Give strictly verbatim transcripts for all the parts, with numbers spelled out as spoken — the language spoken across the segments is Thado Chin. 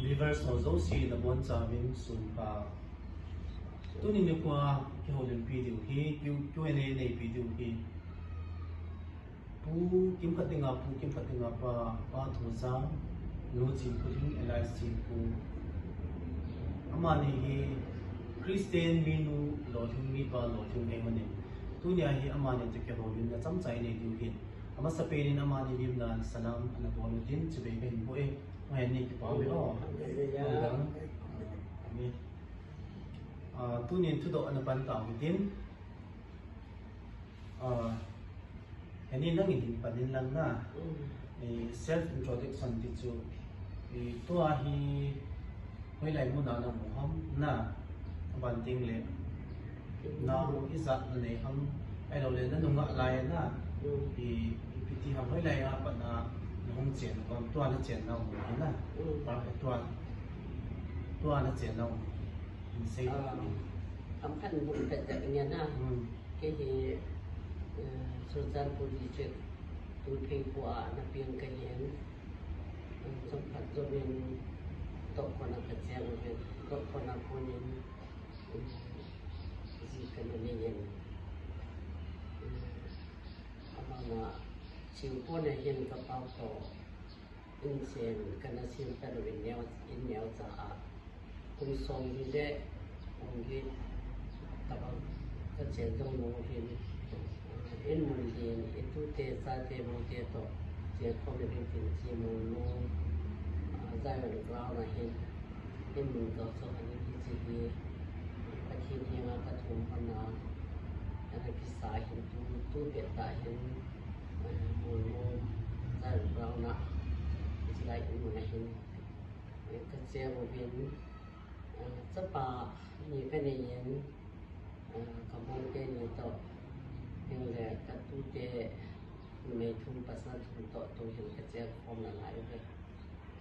Viewers ho jouse nabonchauvin sopha. Tuni nikho a kihoulimpi diu hi, Q, Q and A neipi diu hi. Pu kimkhat dinga pu, kimkhat dinga pa, Pa Thusang, Nu Chinkholing, alias Chinku. Amani hi Christian minu lolhing, mipa lolhing ahi manin. Tunia hi amani toh kihoulimna chomcha inei diu ahin. Amasapen in amani lim dan salam ana bol utin chibai kahin boh e. Ahin ni kipa uve o. Amen. Amen. Ah, tunin thudoh ana pan tau hitin. Ah, heni nangin hin pan in lang na. Mm. Eh, self introduction ti chu. Eh, tua hi hoilai muna namu ham na. Aban ding le. Nao ijat nanei ham. Ahilouleh nanung a lai na. Mm. Eh, ipi ti ham hoilai a pat na nahung chen ham. Tua nachen nau mu hi na. Mm. Tua, tua nachen nau mu. Hin sei. Ah, am khan bun pet tak nia na. Hmm. Kei hi, eh, Churachandpur district, Tungphei kho a ana peng kahin. Eh, chomkhat jouvin, Dokhon a kacheng uvin, Dokhon a konin, eh, ji kana nei in. Eh, amama Chingpon a hin kapa toh. Inchen kana sem tan uvin neo, in neocha a. Kum som hi le, kum hi tabang kachen dong nung uvin. In mun din, itute, chate, mote toh, chen khom uvin tin chi mun nung, ah, Zion ground a hin. In mun toh so ani kichi hi, Pathen henga kathum hon a, ana kisa hin tu, tu pet ta hin, Mono, Zion ground a, chulai in mun a hin, eh, kacheng uvin, eh, chapa ni kanei in, eh, kamote ni toh, hinle katute numei thum pasal thum toh, tu hin kacheng khom nalai uve.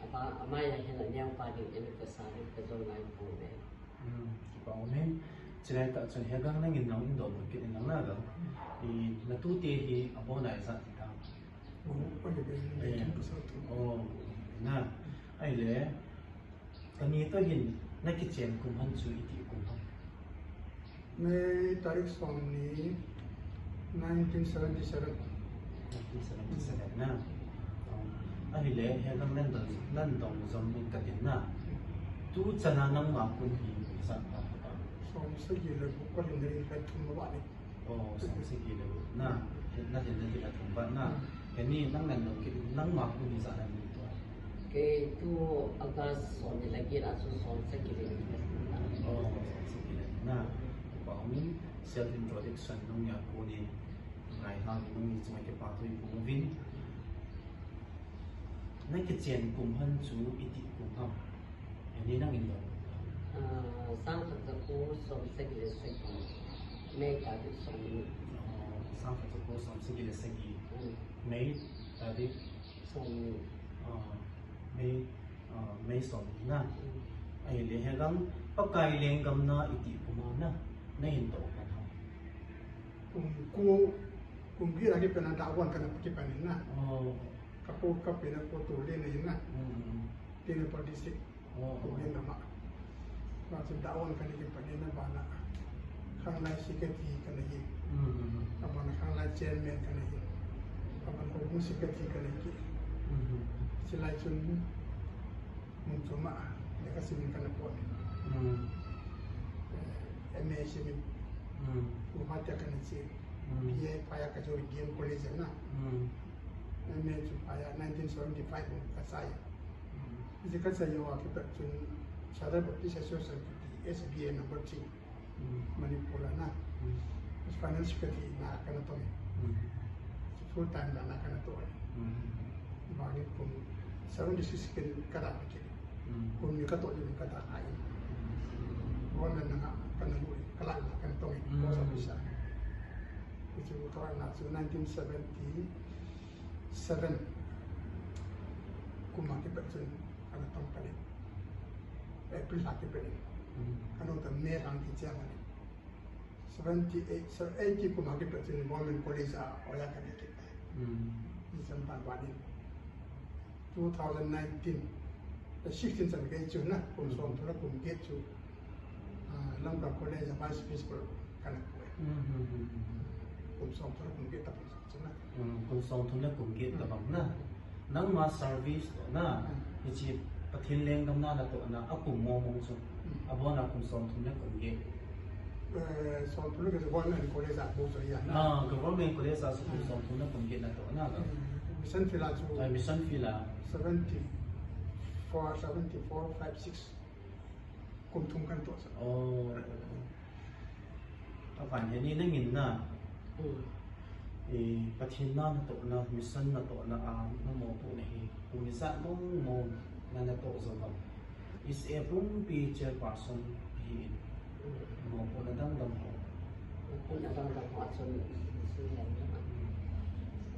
Apa, amai a hin aneopa ding in kasa ding kajou nai pouve. Hmm, kipa umin. Chulai tah chun hegang nangin nang in dong kit in lang na gang. I, natute hi abon a ijat ti ta. Oh, oh, na. Ahile, kani toh hin nakichen kum hon chu iti kum ham? May tarik som ni, nineteen seventy-seven. Nineteen seventy-seven na. Oh. Ahile, helang nan dong, nan dong jom in katin na. Tu chana nangma kun hi ijat ta. Som sagi le gup, ka lin ring ka thum ba ni. Oh, som sagi le gup na. Nahin, nahin na thum ba na. Kani nang nan dong kit, nangma kun hi ijat na ni tu. Kei tu August som ni le get a chu som sagi le gup. Oh, som sagi le gup na. Kipa umin. Self introduction nung ya kunin, ngai ha nung ni chunga kipa tui kum uvin. Nakichen kum hon chu iti kum ham? Ani nangin dong. Ah, sang khat ja ko som sagi le sagi. May tarik som ni. Oh, sang khat ja ko som sagi le sagi. Hmm. May tarik som ni. Ah, May Ah, May som ni na. Hmm. Ahile hegang Pakai lenggam na iti kum a na, nahin toh pan ham? Kum ko, kum get a kipat na Dawan kana kipan in na. Oh. Kapu, kapu na ko tu le na in na. Hmm. Tengnoupal district. Oh. Kum lenggam a. Ba chu Dawan kana kipan in na bana. Khanglai secretary kana hi. Hmm, hmm, hmm. Abana khanglai chairman kana hi. Abana houbung secretary kana hi. Hmm, hmm. Chulai chun mun chom a lekha simin kana pot. Hmm. Eh, M A simin. Hmm. Guwahati a kana che. Hmm. B A phai a kajou D M College na. Hmm. M A chu phai a nineteen seventy-five a kasai. Hmm. Hiche kasai uva kipat chun Chhatra Baptist Association kiti S B A number three. Hmm. Manipur a na. Hmm. Finance secretary na kana tong e. Hmm. Full time la na kana tong e. Hmm. Bangin kum seventy-six kin kada ki. Hmm. Kum ni kato ni kada ai. Wana na kana lu kala na kana tong e. Hmm. Post office a. Hichu kala na chu nineteen seventy-seven kum a kipat chun kana tong pan e. April lha kipat e. Hmm. Kana tong May lha kichai pan e. Seventy-eight, so eighty kum a kipat chun Government College a oja kana kit. Hmm. Ni chan pan pan in. Two thousand nineteen, Sixteen chan gei chu na, kum som thum le kum get chu, ah, Lamka College a Vice Principal kana pu e. Hmm, hmm, hmm, hmm. Kum som thum le kum get ta pu chu na. Hmm, kum som thum le kum get ta bang na. Hmm. Nangma service toh na, hmm, hiche Pathen lenggam na natoh na, akum mong mong chu. Hmm. Abon a kum som thum le kum get. Eh, som thum le kum get government college a pu chu ya na. Ah, government college a chu kum som thum le kum get natoh na. Hmm. Mission field a chu. Ah, mission field a. Seventy four, seventy four, five, six. Kum thum kan toh sa. Oh. Aban hi ni nangin na. Hmm. Eh, Pathen na natoh na, mission natoh na a, na mopohna hi. Kum ijat mong mong na natoh jou ham. S A pumpi chairperson hi. Hmm. Mopohna dang dang ho. Mopohna dang dang ho a chun, si le na. Hmm.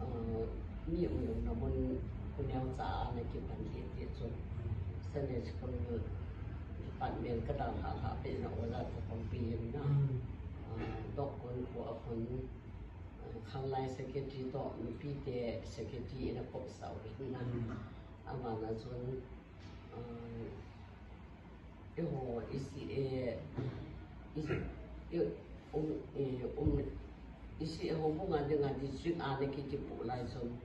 Ah, mi um na mun, kum neocha a na kipan hi ti chun. Hmm. Sunday school department ka dang ha ha pe na oja chu pumpi hin na. Hmm. Ah, dok kon ko a kon, ah, khanglai secretary toh, nupi te secretary ina kop sau hin na. Hmm. Aban a chun, ah, eiho, E C A, E C A, um, eh, um, E C A houbung a dinga district a na ki kipu lai chun,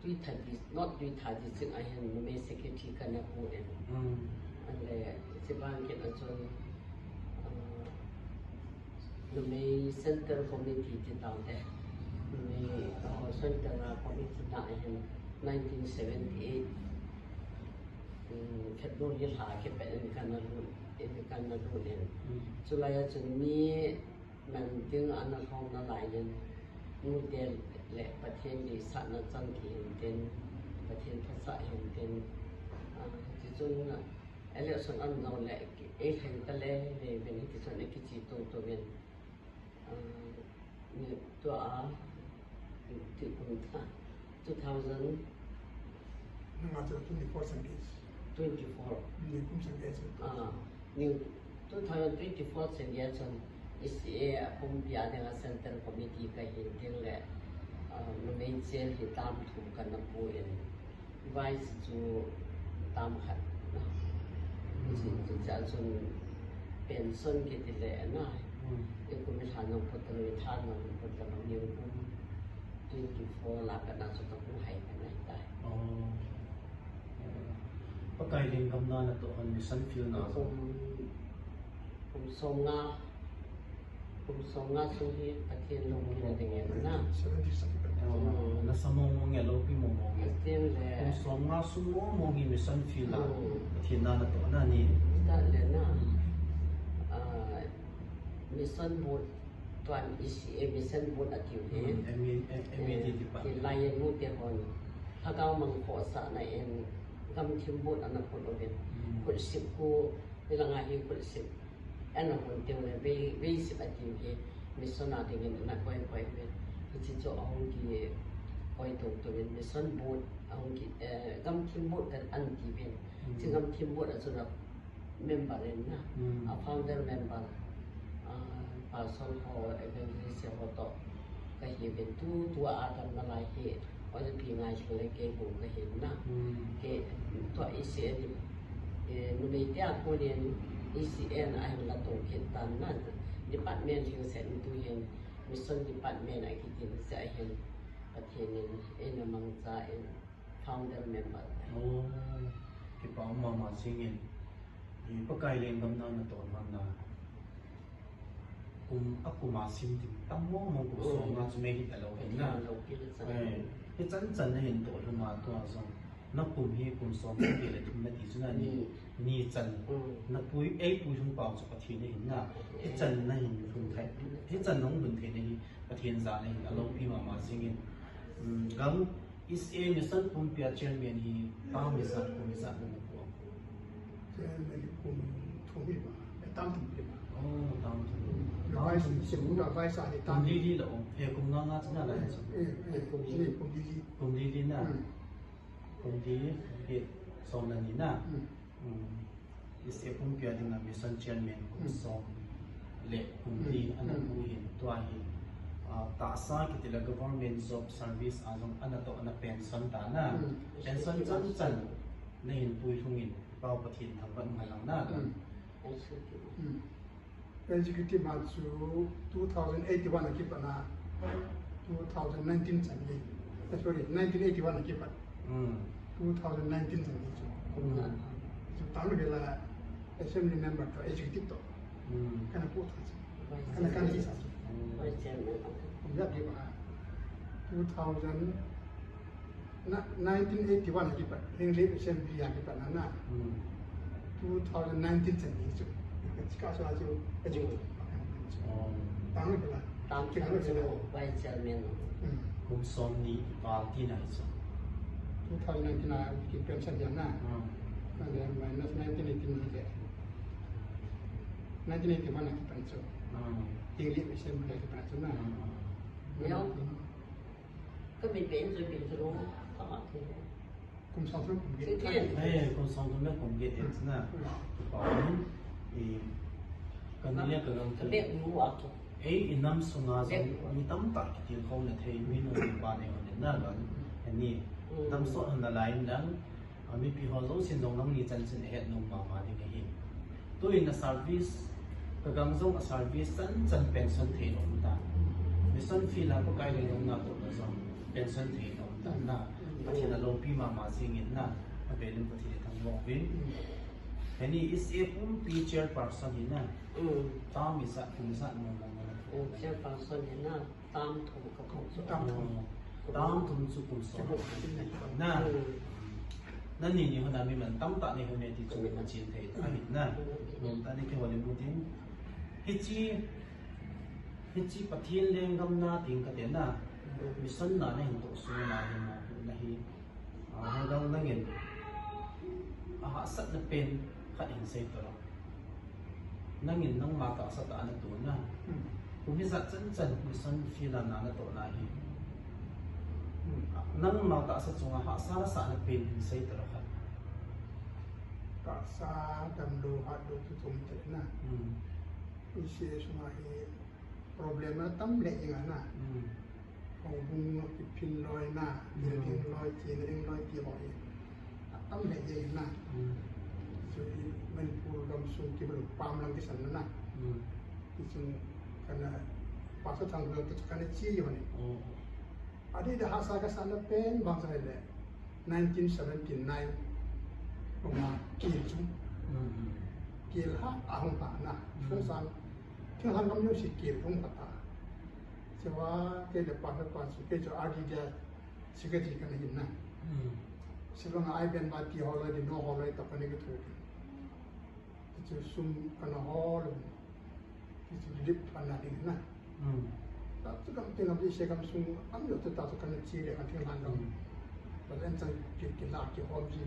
Tuitha dis-, North Tuitha district a hin numei secretary kana pu e. Hmm. Ale, hiche bang kit a chun, ah, numei Central Committee ti tau te. Numei, ah, Central Committee na hin nineteen seventy-eight. Hmm, February lha kipat in kana lut, in kana lut in. Hmm. Chulai a chun mi man ding ana lhom nalai in, nute le Pathen deisahna chang kihin tin, Pathen phasah hin tin. Ah, hichun, ah, election an jong le, ei lheng ta le, le, le, hichun akiche tou tou in. Ah, ni tua, ti kum ta, two thousand. Nanga chu twenty-four chan gei. Twenty-four. Ni kum chan gei chu. Ah, ni two thousand twenty-four chan gei chun S C A a pumpi a dinga Central Committee kahin ding le, ah, numei chair hi term thum kana pu in. Vice chu term khat na. Chu, chu, chu chun pension kiti le na. Hmm. I kum i lha nung put talou, i tha nung put talou, ni kum twenty-four la kana chu ka pu hai kana tai. Oh. Pakai lenggam na natoh hon mission field na. Kum, kum som nga. Kum som nga sung hi Pathen loupi na ding ahi na. Seventy something. Oh, na sa mong mong e, loupi mong mong e. Pathen le. Kum som nga sung mong mong hi mission field a. Hmm. Pathen na natoh na ni. Start le na. Hmm. Ah, mission board, tuan E C A mission board atiu hi. Hmm, M A, M A D department. Hi lai nu te hon. Lhagao mang khohsahna in gamthim board ana khut uvin. Hmm. Khut sip khu, hilanga hi khut sip. Ana hon teng le vei, vei sip atiu hi mission a dingin ana koi koi uvin. Hiche chu ahung kikoi tou tou uvin mission board ahung ki, eh, gamthim board khat ana ti uvin. Hmm. Hiche gamthim board a chun a member in na, hmm, a founder member, ah, pastor ho, evangelist ho toh. Kahi uvin tu, tua damna lai hi, O L P ngai chu le kei bou kahi na. Hmm. Kei tua E C A di, eh, numei tia konin E C A na ahin la tong kit tan na. Department lhingset in tu hin, mission department a kitin se ahin, Pathen in eina mangcha in founder member. Oh, kipa um mama jingin. I Pakai lenggam na natoh man na. Kum, akum a sim ding tam mong mong kum som nga chu mei hita lou hin na. Lou pi le chan. Eh, hichan chan na hin toh lhum a tua jong. Na kum hi kum som nga le thum na ti chu na ni, ni chan. Mm. Na pui, ei pui lhung pau chu Pathen na hin na. Hichan na hin lhung thei. Hichan na hung lhung thei na hi Pathen ja na hin a loupi mama jingin. Mm, gam S A mission pumpi a chairman hi term ijat kum ijat na na pu am? Chairman hi kum thum hi ma, eh, term thum hi ma. Oh, term thum. Vice, sim mu da vice a hi term. Kum li li la um. Eh, kum nga nga chu na la hi chu. Eh, eh, kum li, kum li li. Kum li li na. Hmm. Kum li li, kum li, som le ni na. Hmm. Hmm. S A pumpi a dinga mission chairman kum som le kum li ana pu hin tua hi, ah, tahsa kiti le government job service a jong ana toh ana pension ta na. Pension chan chan. Na hin pui lhungin, Pau Pathen thangvah ngai lang na. Hmm. Hmm. Executive ma chu two thousand eighty-one a kipat na, two thousand nineteen chan hi. Eh, sorry, nineteen eighty-one a kipat. Hmm. Two thousand nineteen chan hi chu. Hmm. Chu tang le la assembly member to executive to. Hmm. Kana pu ta chu. Kana kana chi sa chu. Hmm. Vice chairman. Kum ya ki ba. Two thousand Na, nineteen eighty-one a kipat, English Assembly a kipat na na. Hmm. Two thousand nineteen chan hi chu. Chika chu a chu, a chu. Hmm. Oh. Tang le la. Tang le la. Vice chairman. Hmm. Kum som ni val tina hi chu. Two thousand nineteen a ki pension dia na. Hmm. Na le minus nineteen eighty-one hi le. Nineteen eighty-one a kipat chu. Hmm. English Assembly a kipat chu na. Hmm. Yo. Ka min pen chu min chu lo, ka ma thei. Kum sang thum kum get. Thei, thei. Eh, kum sang thum le kum get et na. Hmm. Pau in, eh, ka ni le ka gam thei. Bek nu a to. Eh, i nam sunga jong, bek nu a, mi tamtah kitilkhou na thei, mi nu mi pa nei hon in na, ka ni. Hmm. Nam sot hon na lai in lang, A, mipi ho jousen jong nangni chanchin ahet nom mama ding ahi. Tuin na service, ka gam jong a service chan chan pension thei nom ta. Mission field a Pakai lungdonna toh na jong pension thei nom ta na. Pathen a loupi mama jingin na. A belin Pathen i thangvah uvin. Heni E C A pumpi chairperson hi na. Mm. Term ijat, kum ijat nom mama. Mm, chairperson hi na. Term thum ka bol chu. Term thum. Term thum chu kum som. Na. Hmm. Nani ni hon a mi man tamtah nei hon e ti chu mi man chin thei ta ahi na. Hmm. Nom ta ni kei hon le mu tin. Hiche, hiche Pathen lenggam na ding kati na. Hmm. Mission na na hin toh sung na hin na hi. A, hoi dang nangin a hahsatna pen khat hin sei tao. Nangin nangma tahsa tah a na toh na. Hmm. Kum ijat chan chan mission field a na na toh na hi. Hmm. Nangma tahsa chunga hahsa na sahna pen hin sei tao khat. Tahsa damlou hatlou chu thum tah na. Hmm. Hiche sunga hi problem atam lheh jeng a na. Hmm. Houbung a kiphin loi na, hmm, building loi, chena ding loi ti ho hi atam lheh jeng na. Hmm. Chu hi Manipur gamsung kibang pam lang kisan na na. Hmm. Hichun kana pastor thang lo tu kana chi ho ni. Oh. Adeh a hahsa kasahna pen bang chu ahile nineteen seventy-nine. Hung a kel chu. Hmm. Kel ha, ahung ha na. Hmm. Sung sang Thinglhang gam jouse kel hung phat a. Chua kei le pa, pa chu, kei chu R D D a secretary kana hin na. Hmm. Shillong a I B M ti ho loi, di no ho loi, ta pani ka thu. Chu sum kana hol. Chu lip pana ding na. Hmm. Ta chu gam teng gam ti se gam sung am lo chu ta chu kana chi le kan thinglhang gam. Hmm. But en chang ki, ki la ki hom ji.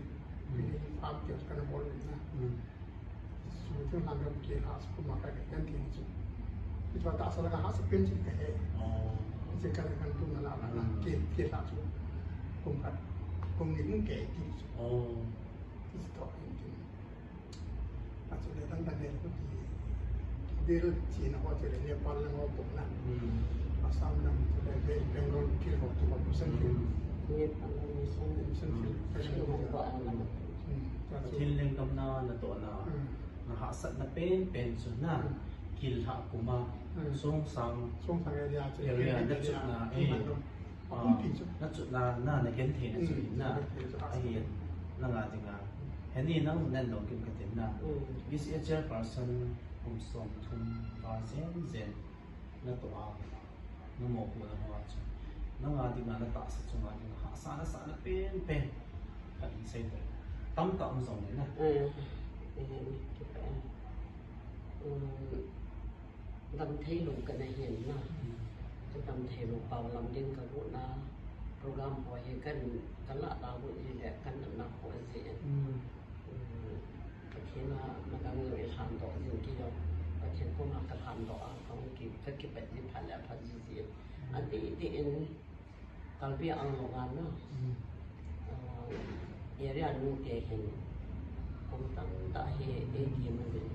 Hmm. Ki ni farm ki kana bol na. Hmm. Su thinglhang gam ki ha su kuma ka ka en ti chu. Ki ba ta sa la ka ha sa pen chi ka he. Oh. Chi ka kan tu na la la. Hmm. Ki, ki la chu. Kum ka. Kum ni mun ke ti chu. Oh. Ki to en ti. A chu le dang dang le ku ti. Bil China ho chu le Nepal lang ho pok na. Hmm. Assam lang chu le Be-, Bengal Hill ho chu ho Mission Hill. Hmm. Nepal lang Mission Hill. Mission Hill. Hmm. Pathen lenggam na, na toh na. Hmm. Na hahsatna pen pen chu na. Hmm. Kel ha kuma. Hmm. Songsang. Songsang area chu. Area na chu na. Hmm. Eh. Apumpi chu. Na chu na, na, na genthei na chu, hmm, na. Genthei chu. Ahi, nanga dinga. Heni nang nen dong kim katin na. Hmm. E C A chairperson kum som thum val jen jen na toh a. Na mopohna hoa chu. Nanga dinga na tahsa chunga dinga hahsa na sahna pen pen. Khat in sei tao. Tamtah um jong le na. Hmm. Hmm. Hmm. Damtheilou kana hin na. Hmm. Chu damtheilou pao lam ding ka got na program ho hi kan, kan la ta got ji le kan na na ho ji. Hmm. Hmm. Pathen a madang lou i lhan doh jing kit lou. Pathen koma ka lhan doh a, ka hung ki, ka kipat ji phat le phat ji ji. Hmm. Adeh deh in Karbi Anglong a na. Hmm. Ah, area nu te hin kum tamtah hi eiti man in.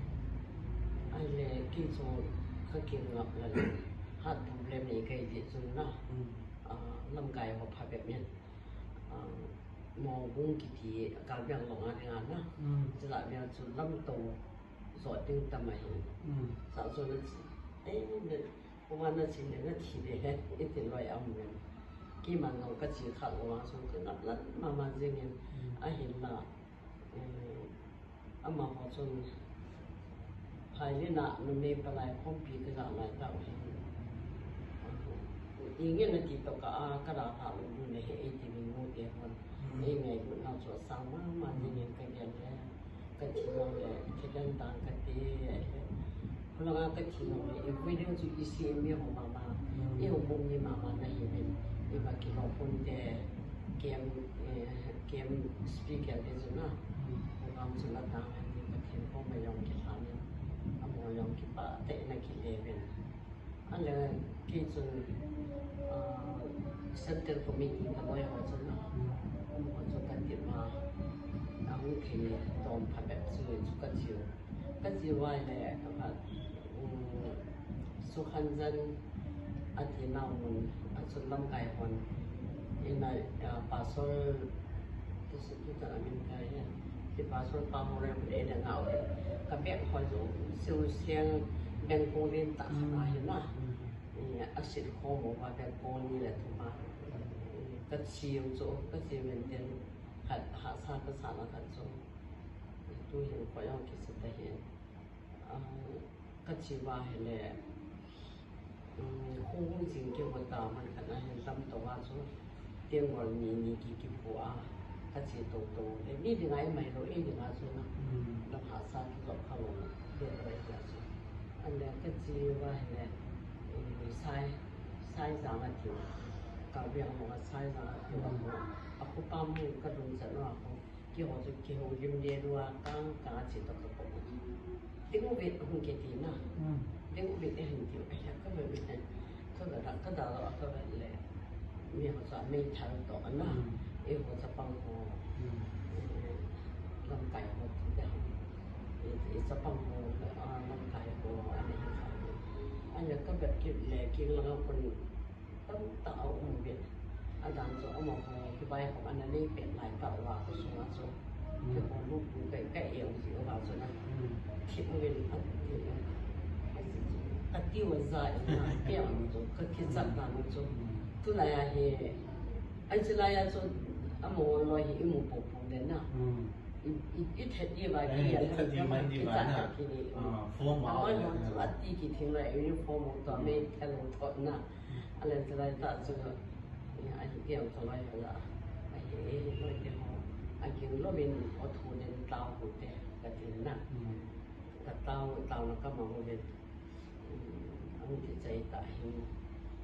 Ahile kei chu ka kingap lou. Heart problem nei kei ti chun na. Hmm. Ah, lamkai ho phabep in. Ah, Mongbung kiti Karbi Anglong a dinga na. Mm. Chila bia chu lamto jo ding tam ahi. Mm. Sa jo na chi. Eh, ne, kuma na chi ne na thi de he, iti loi am ven. Ki man no ka chi kha lo wa so chu na plan mama jing in. Mm. Ahin la. Eh, Amaho chun phailin a numei palai khompi kaja lai tah u hin. Ingin ati toh ka a, ka la pha u nu le he eighty min mu te hon. Mm. Ei ngailut nau chu asang mama jingin ka gel le. Ka thi nau le, thil dan dan ka ti. Khulanga ka thi nau le, i video chu i si mi ho mama. Mm. I ho bung ni mama na hi min. I ba ki lo pun te, kem, eh, kem speaker te chu na. Mm. Program chu la tang a ni Pathen koma jong kilhan in, amaho jong kipah tah in akile uvin. Ahile kei chun, ah, Central Committee ka loi ho chun na, amaho chu ka tima, ahung thei tom phabep chu, chu ka chiu. Ka chiu ahile, ah, um, Sukhanjan ati nau mun, a chun lamkai hon. Ina, ah, pastor, tu su tu ta amin kai he. Ti pastor pa mo re le na o. Ka bek hoi jo, siu siang beng kong rin ta kha na hi na. Mm. Eh, a sit kho mo ba beng kong ni le tu ma. Eh, ka chiu jo, ka chiu men den. Ha, ha sa ka sa na ka jo. Tu hin ko yong ki sa ta hin. Ah, ka chi uva ahile, um, hung hung jing keu ta man khat na hin lamto a chu, Tenggol mi ni ki kipu a, ka chi to to. Eh, mi dinga i mai lo, eh, dinga chu na. Mm. Lam hahsa kijot kha lo, de to ai chu. Ahile ka chi uva ahile, eh, Sai, Saijang a tiu. Karbi Anglong a Saijang a tiu. Mm. A khupa mu ka lung chan uva khu. Keiho chu kihoulim le lua kang kang a che toh ka ko. Ding u vet hung kiti na. Mm. Ding u vet e hin tiu. Ai, ka vet vet e. Ka vet, ka vet, ka vet le. Mi ho chu a mei thal toh na. Mm. Eiho chapang ho. Mm. Eh, lamkai ho ti te ho. Eh, eh, chapang ho, ah, lamkai ho, ana hi kha. Ahile ka vet kit le, kei lang a kon Tamtah a um uvin. Adang chu amaho, kivaikhom ana nei pet lai tah uva, khosunga chu. Mm. Keiho lupui ka, ka eu jeh uva chu na. Mm. Thip uvin, a, a, a, ka tiu a ja in na, kei a um chu, ka kichat dan u chu. Mm. Tulai a hi, ai chulai a chu, amaho loi hi i mu popo le na. Mm. I, i, i thet diu va, eh, ki a i thet diu man diu va na. Ki ni. Ah, form a. Amaho chu ati kithing lai, uniform u to, mm, mei thal u to na. Ahile chulai tah chu, eh, ahi keu thalai hala. Ahi, eh, loi te ho. Aging louvin, o thu den tao hu te, ka tin na. Mm. Ka tao, tao na ka mang uvin. Mm, ahung kichai tah hin.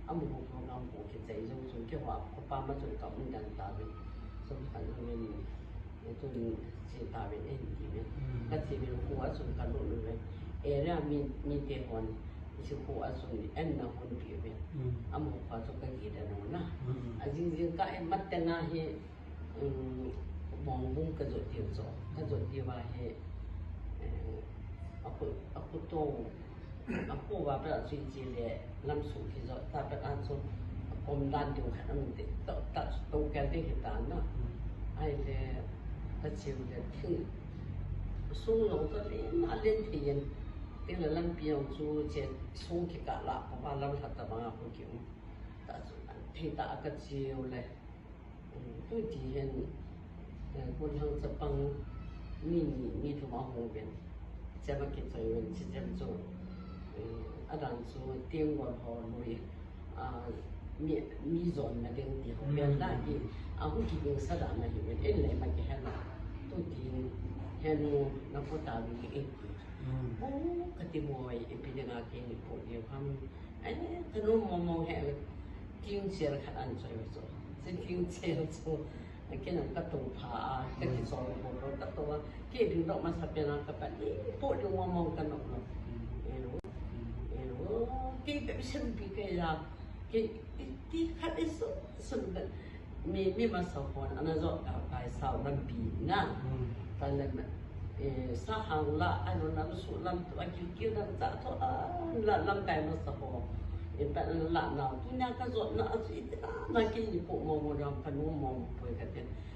Amaho program hu kichai jong chun keiho a, kho pa ma chun ka um dan tauvin. Chun ka um in, eh, chun che tauvin, eh, ti uvin. Mm. Ka che uvin kho a chun ka lut uvin. Area mi, mi te hon. Hiche kho a chun en na hon pi uve. Mm. Amaho kho a chu ka gei dan u na. Mm. Ajing jing ka en mat teng a hi, um, Mongbung ka jot diu chu. Ka jot diu va hi, eh, a khu, a khu to, a khu va pet a chu i che le lam sung kijot ta pet a chu a kom dan diu khat a um te. To, ta chu to kal ding hi ta na. Mm. Ahile ka che u le thing sung lou ka len a len thei in. Tin le lampi jong chu che sung kikah lah, kho pa lam lhat tabang a khu ki um. Ta chu an thei ta a ka che u le. Um, tu ti hin, eh, Gonlhang chapang mi ni, mi thum a hung uvin. Chem a kichoi uvin, chi chem chu, eh, adang chu Tenggol ho lui, ah, mi, mi jon na ding ti ho. Mm. Vel da hi, a hung kiging sa dan ahi uvin, en le ma kihen a. Tu ti hin, henu na ko ta vi e ti. Mm. O, ka ti moi, ipi dinga kei ni po diu ham. Ai, ka nom mong mong he, tingchel khat an choi u chu. Chu tingchel chu, kei nang ka to pha a, ka kichol popo ka to a, kei ding doh masa pen a ka pan, eh, po ding mong mong ka nom nom. Mm. Eh, lo, eh, lo, kei bep sem pi kei a, kei, kei, kei khat i sun, sun ka, Mi, mi masa hon, ana jot ka pai sao lampi na. Mm. Ka lam, eh, sa hang la, ano lam su lam tu, a kiu kiu lam sa tho, a, la, lamkai masa ho. Eh, pa la na, tu na ka jot na, a su iti na, na ki ni po mo mo lam ka nu mo mo po ka te.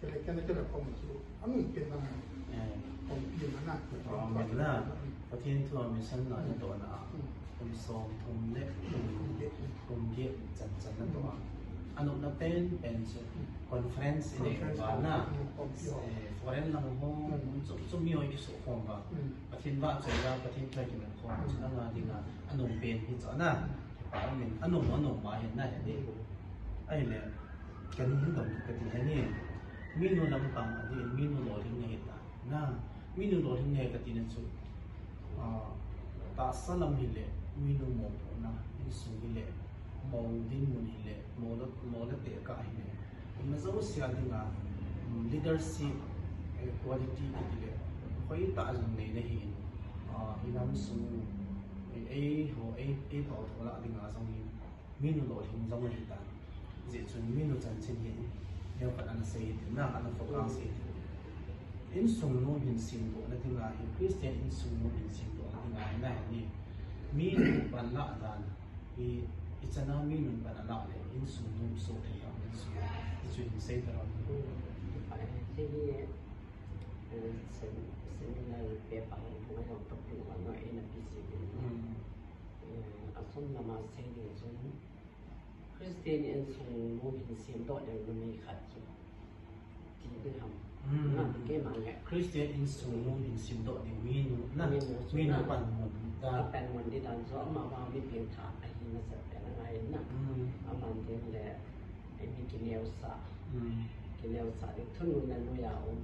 Kele, kele, kele, kom chu, anung pen lang. Eh. Kom pen lang na. Amen na. Pathen thu a mission na, na to na. Hmm. Kum som thum le, kum get chan chan na to a. Hmm. Anung na pen, pen chu. Hmm. Conference ne. Conference ba na. Hmm, kom pen. Eh, foreign lang ho, hmm, chu, chu mi hoi kisu kom ba. Hmm. Pathen ba chu la, Pathen thu a kimen kom. Hmm. Chu na nga ding a, anung pen hi chu na. Hmm. Amen. Anung, anung ba hin na, hin ni. Hmm. Ahile, kani hin dong kati hin ni. Minu lampang a din, minu lolhing na hi ta. Na, minu lolhing na hi kati na chu. Ah, tahsa lam hile, minu mopohna, insung hile, mong dinmun hile, mo la, mo la tekah hile. Kum na jouse a dinga, mm, leadership, eh, quality kiti le, hoitah jong nei na hin, ah, i lam sung, eh, ei ho, ei, ei tho tho lah dinga jong hin. Minu lolhing jong ahi tan. Hijeh chun minu chanchin hin, neokhat ana sei hitin, na ana focus sei hitin. Insung nom hin semdoh na dinga hi, Christian insung nom hin semdoh na dinga hi, na hi ni. Minu panlah dan, i, i chana minu pan alah le, insung nom soh thei ham, insung, hichu hin sei ta ram. Hijeh hi, eh, sem-, seminar paper hi, hung a jong topic ho, no, ei na pi si. Hmm. Eh, asung lama sei ding chun, Christian insung nom hin semdoh ding numei khat chu ti ding ham. Hmm. Na, keima le. Christian insung nom hin semdoh ding minu, na, minu chu minu na. Panmun dan. Apanmun ding dan chu ama vang mi pengthah ahi masat pen angai na. Hmm. Aman ding le, ei mi kineosah. Hmm. Kineosah ding thunun na lui a um.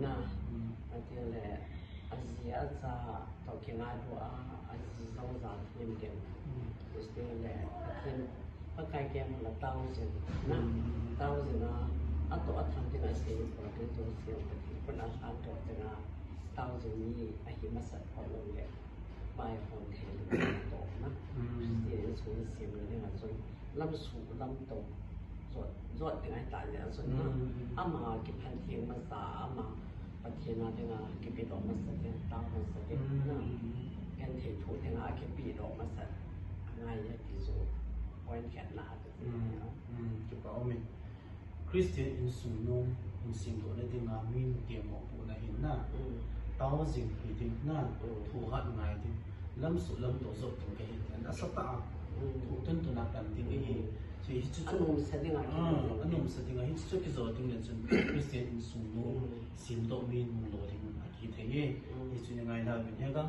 Na. Hmm. Ati le, aji acha, Toh kingailua, aji jong jathem ding. Hmm. Christian le, Pathen, Pakai keng la tao jing. Na, hmm, tao jing a, atoh atham ding a sei, Pathen jong sei, Pathen khut a lhan toh ding a, tao jing ni ahi masat phat lou le, pai hon thei lou toh na. Hmm. Christian insung sem le ding a jong, lamsuh, lamto, jot, jot ding ahi ta le, jot na. Hmm. Ama kiphan theng masa, ama Pathen a dinga kipedoh masa ding, tao masa ding, hmm, na. Genthei thoh dinga kipedoh masa, angai e ti chu, point khatna ati. Hmm. Hmm. Kipa um e. Christian insung nom hin semdoh na dinga minu te mopohna hin na. Hmm. Tao jing hi ding na, hmm, thohhat ngai ding. Lamsuh lamto jot ding kahi, asatah a. Hmm. Thu tuntun a pan ding ahi. Hmm. Chu hichu chu. Anomsa ding a. Ah, anomsa ding a. Hichu chu kijo ding le chun Christian insung nom, hmm, semdoh minu lolhing akithei e. Hmm. Hichu ngaina uvin. Hijeh a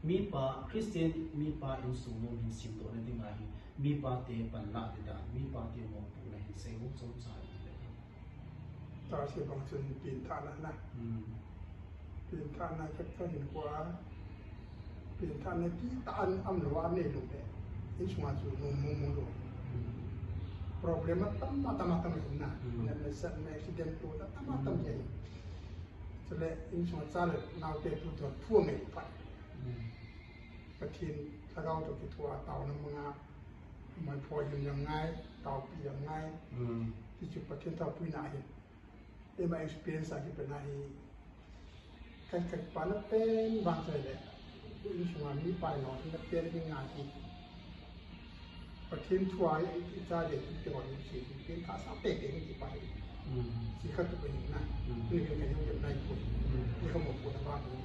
mipa, Christian mipa insung nom hin semdoh na dinga hi, mipa te panlah ding dan, mipa te mopohna hin sei u chomcha le. Tahsa bang chun pengthahna na. Hmm. Pengthahna khat kahin koi a. Pengthahna kitah a um lou a nei lou le, insunga chu nom mong mong lou. Hmm. Problem atam, atam, atam na. Hmm. Na, na, sa, na accident to, atam, atam, hmm, kei. Chule insunga cha le nao te tu to phu ngai phat. Hmm. Pathen lhagao toh kithoa taona manga, mai pho jong ngai, taopi jong ngai. Hmm. Hichu Pathen taopuina ahi. Eima experience a kipat na hi, ka, ka kipana pen vang chu le, insunga mipa lolhing na pen hi ngai hi. Pathen thu a i, i cha le tu te ho ni si, pengthah sa tete ni kipa hi. Hmm. Hiche khat tu ni na. Hmm. Ni ka jong jong nai ko. Hmm. Ni ka mopohna vang hi.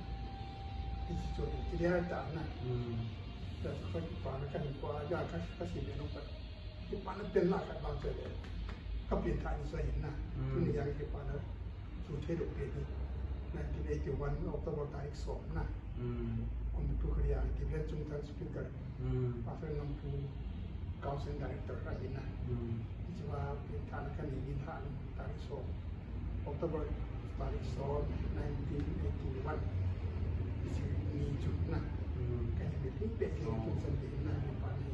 Hiche chu, hiche dia ta na. Hmm. Ka, ka kipana ka ni ko a, ja ka, ka si le no ka. Kipana pen la khat vang chu le. Ka pengthah ni sa hin na. Hmm. Tuni a kipana chu thei lou pen hi. Nineteen eighty-one October tarik som na. Hmm. Kum tu Korea, Tibetan chungthang speaker. Hmm. Pastor Ngampu Council Director ka hi na. Hmm. Hiche a pengthahna ka nei in ha tarik som. October tarik som, nineteen eighty-one. Hiche ni chu na. Hmm. Ka hi mi pi pe ki, oh, tu san de na ni pa ni.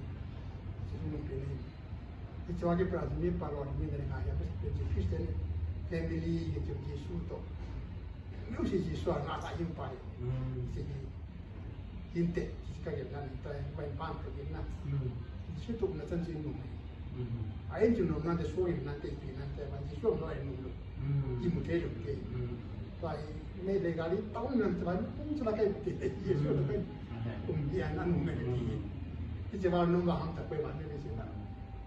Hiche ni pe ni. Hiche a kipat a mipa lolhing na dinga hi, a Christian family, hiche Jesu toh. Miu si Jesu a ngah ta hin pa hi. Hmm. Hiche hi. Hinte, hiche ka gen na ni ta, bai pan ka gen na. Hmm. Hiche tu na chan chin nu. Hmm. A in chu nom na te so in na te pi na te, bai Jesu lo in nu. Hmm. Imu thei lou ke. Hmm. Tua hi, mei le gari tao na te bai, kum chu la kai te, Jesu la kai. Hmm. Kum dia na nu me te. Hmm. Hiche ba nom ba ham ta koi ba ne si na.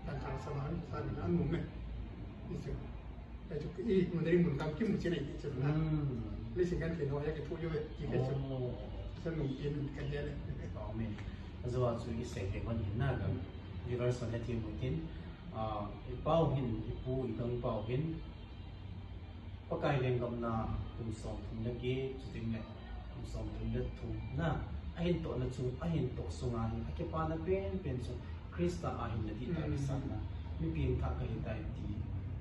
Tan tan sa ma, sa na nu me. Hiche. Hiche ki I mun dei mun tam kimu chin ai ti chun na. Hmm. Lei sing kan thei no ya ke thu yo ti ke chun. Oh. Sa nung tin kan ya le. Amen. Ajo a chu i sei he kon hin na gam. Viewers hon he ti mu tin. Ah, i pau hin, i pu i dang pau hin. Pakai lenggam na kum som thum le get, chuting le kum som thum le thum na, ahin toh na chu, ahin toh sunga hin, akipana penpen chu, Christa a hin na dih ta, mm, kisan na, mi pengthah kahi tai ti,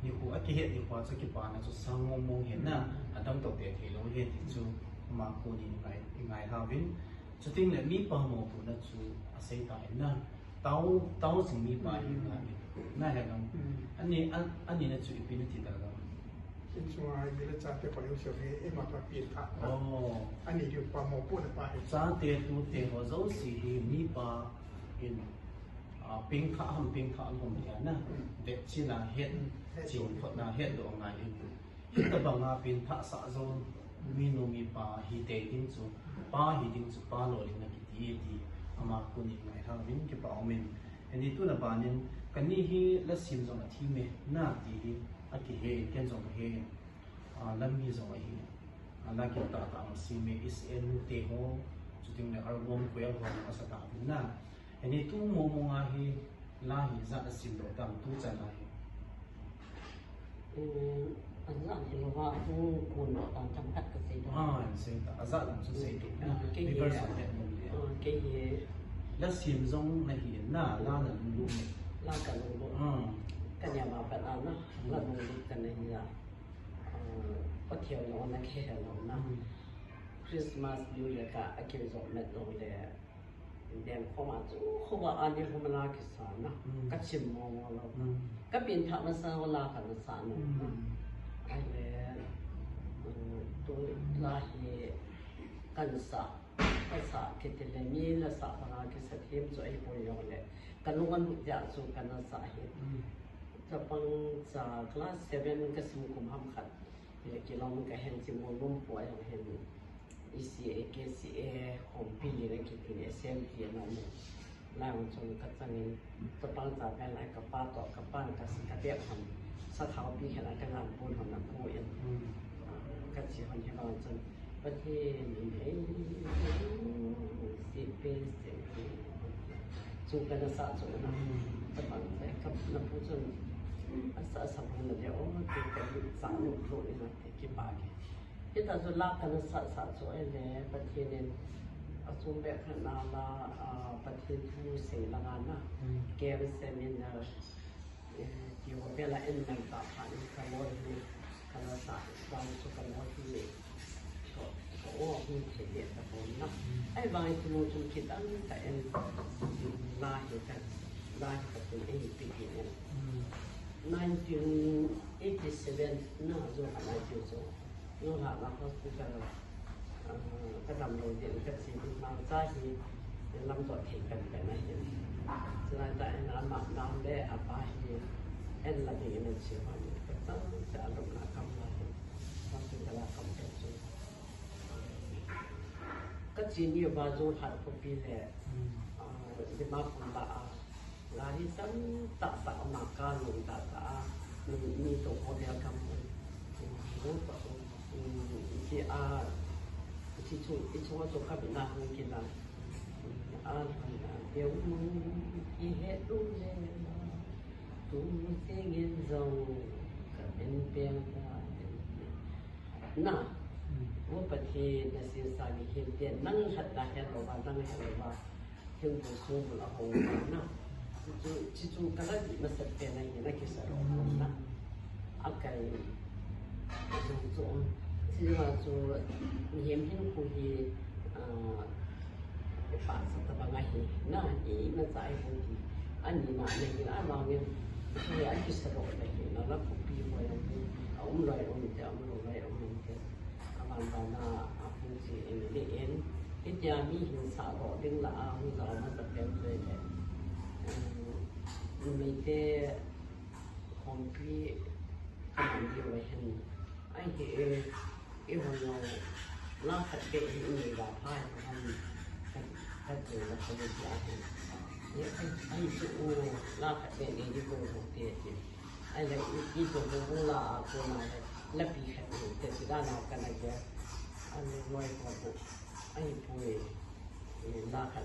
nikho, akihet nikho a chu kipana chu sang mong mong hen na, mm, adang toh te thei lou hen ti chu, ama kon in ngai, i ngai hao vin, chuting le mipa mopohna chu, asei ta hen na, Tao, tao jing mipa hi, mm, na, na he gam. Mm. Ani, an, ani na chu ipi na ti ta gam. Chunga hi le chate pa yo se he, e ma pa pi ta. Oh. Ani ri pa mopohna pa he. Chate tute ho jouse hi mipa in, ah, pengthah ham, pengthah ham ti na. Mm. Vet chil a het, mm, het chin khot na het doh ngai in. Hitabanga pengthah sah jou minu mipa hi tei ding chu, pa hi ding chu, pa lou ding na kiti ti, ama kon in ngai hao vin kipa um in. Ani tuna ban in, kani hi la sim jong athi me, na ti hi, akihe in, ken jong kahe in, ah, la mi jong ahi, ah, la kit tah tah ma si me, is en nu te ho, chuting le album koi album asa ta vin na. Ani tu mo mo nga hi, la hi ijat a sim doh tam tu chan a hi. Um, ajat hi lou va, tu kun doh tam chang khat ka sei doh. Ah, sei ta, ajat lam chu sei doh. Ah, kei hi, viewers hon het nom le. Ah, kei hi. La sim jong na hi na, la na lunglut ne. La ka lunglut. Ah. Ka nia ma pat a na, la lunglut ka na hi a. Ah, Pathen lou na ke lou na. Hmm. Christmas, New Year ka, akijot met lou le. Dem khoma chu, khoma ani khoma la kisa na. Mm. Ka chim mo mo lou. Mm. Ka pengthah masa ho la ka na sa na. Mm. Ahile, mm, tu la hi ka na sa. Ka sa kiti le mi la sa pa la kisa them chu ahi poi jong le. Ka lung alut jeh chu ka na sa hi. Mm. Chapang cha class seven ka sim kum ham khat. Hile kilom ka hen chi mo lum po a jong hen. E C A, K C A, Khompi le kiti le S M T na mo. Lai mo chung ka chang in, chapang cha pen lai ka pa toh, ka pa ka si ka tep ham. Sa thau pi khen a ka lam pun ham na pu in. Mm. Ka chi hon he ba chun. Pathen in ei, si pe, si pe. Chu ka na sa chu na. Mm. Chapang cha ka na pu chun. Asa sa hon na le o, ti ka sa nu lo in na. Kipa ke. Hita chu la ka na sa sa chu ahile, Pathen in, achung beh khat na la, ah, Pathen thu sei la nga na. Mm. Camp seminar, eh, ti ho beh la en nang ta pha in ka loi hi, ka na sa, sa chu ka loi hi, ko, ko o hi the de ta ko na. Mm. Ahivang in thu chung kit ang ka en, la hi ka, la hi ka tin en pi ki en. Mm. Nineteen eighty-seven na Jorhat lai tiu chu. Jorhat na hospital, ah, ka damlou ding ka che ding mangcha hi lamdot thei kan kan ahi. Chulai tah in ama nam le apa hi en la ding in ache hon ka chang cha lum na kam la hi. Hospital a kam kan chu. Ka che ni uva Jorhat khopi le, ah, Dimapur lah a, gari chang tah tah a, ama ka lung tah tah a, mi, mi toh hotel kam, um, um, ti a, ti chu, ti chu chu ka bi na hung ki na, um, a, a, deu mu, i he tu le la, tu sing in jong, ka en peng ta, na, mm, Pathen na sin sa ni hin te, nang khat na he lo ba, nang he lo ba. Thingpui sungbul a hung na. Chu, chu, chu ka la dih masat pen a hin a kisa lou na. A kai. Chu, chu, chu, chu, mihem hinkho hi, ah, pha sa tabang ahi. Na, imacha ahi ti. Ani na, na hi, a vang in. Chu a kisa lou na hi, na la khopi ho ya hi. A um loi um te, a um lou loi um te. Aban bana a hung chi in le in, hitia mi hin sah doh ding lah a hung jao masat pen chu le, um, numeite Khompi ka man diu le hin, ahi e, i hon jong la khat beh hi i nei va pha hi ham, ka, ka ti la ka le ti a hin. Ahi, ahi chu u la khat beh nei di ko ho te ti. Ahile i, i to ho la a ko na le. Lapi khat te si dan a kana ge. Ani noi ko bu. Ai pui. La khat.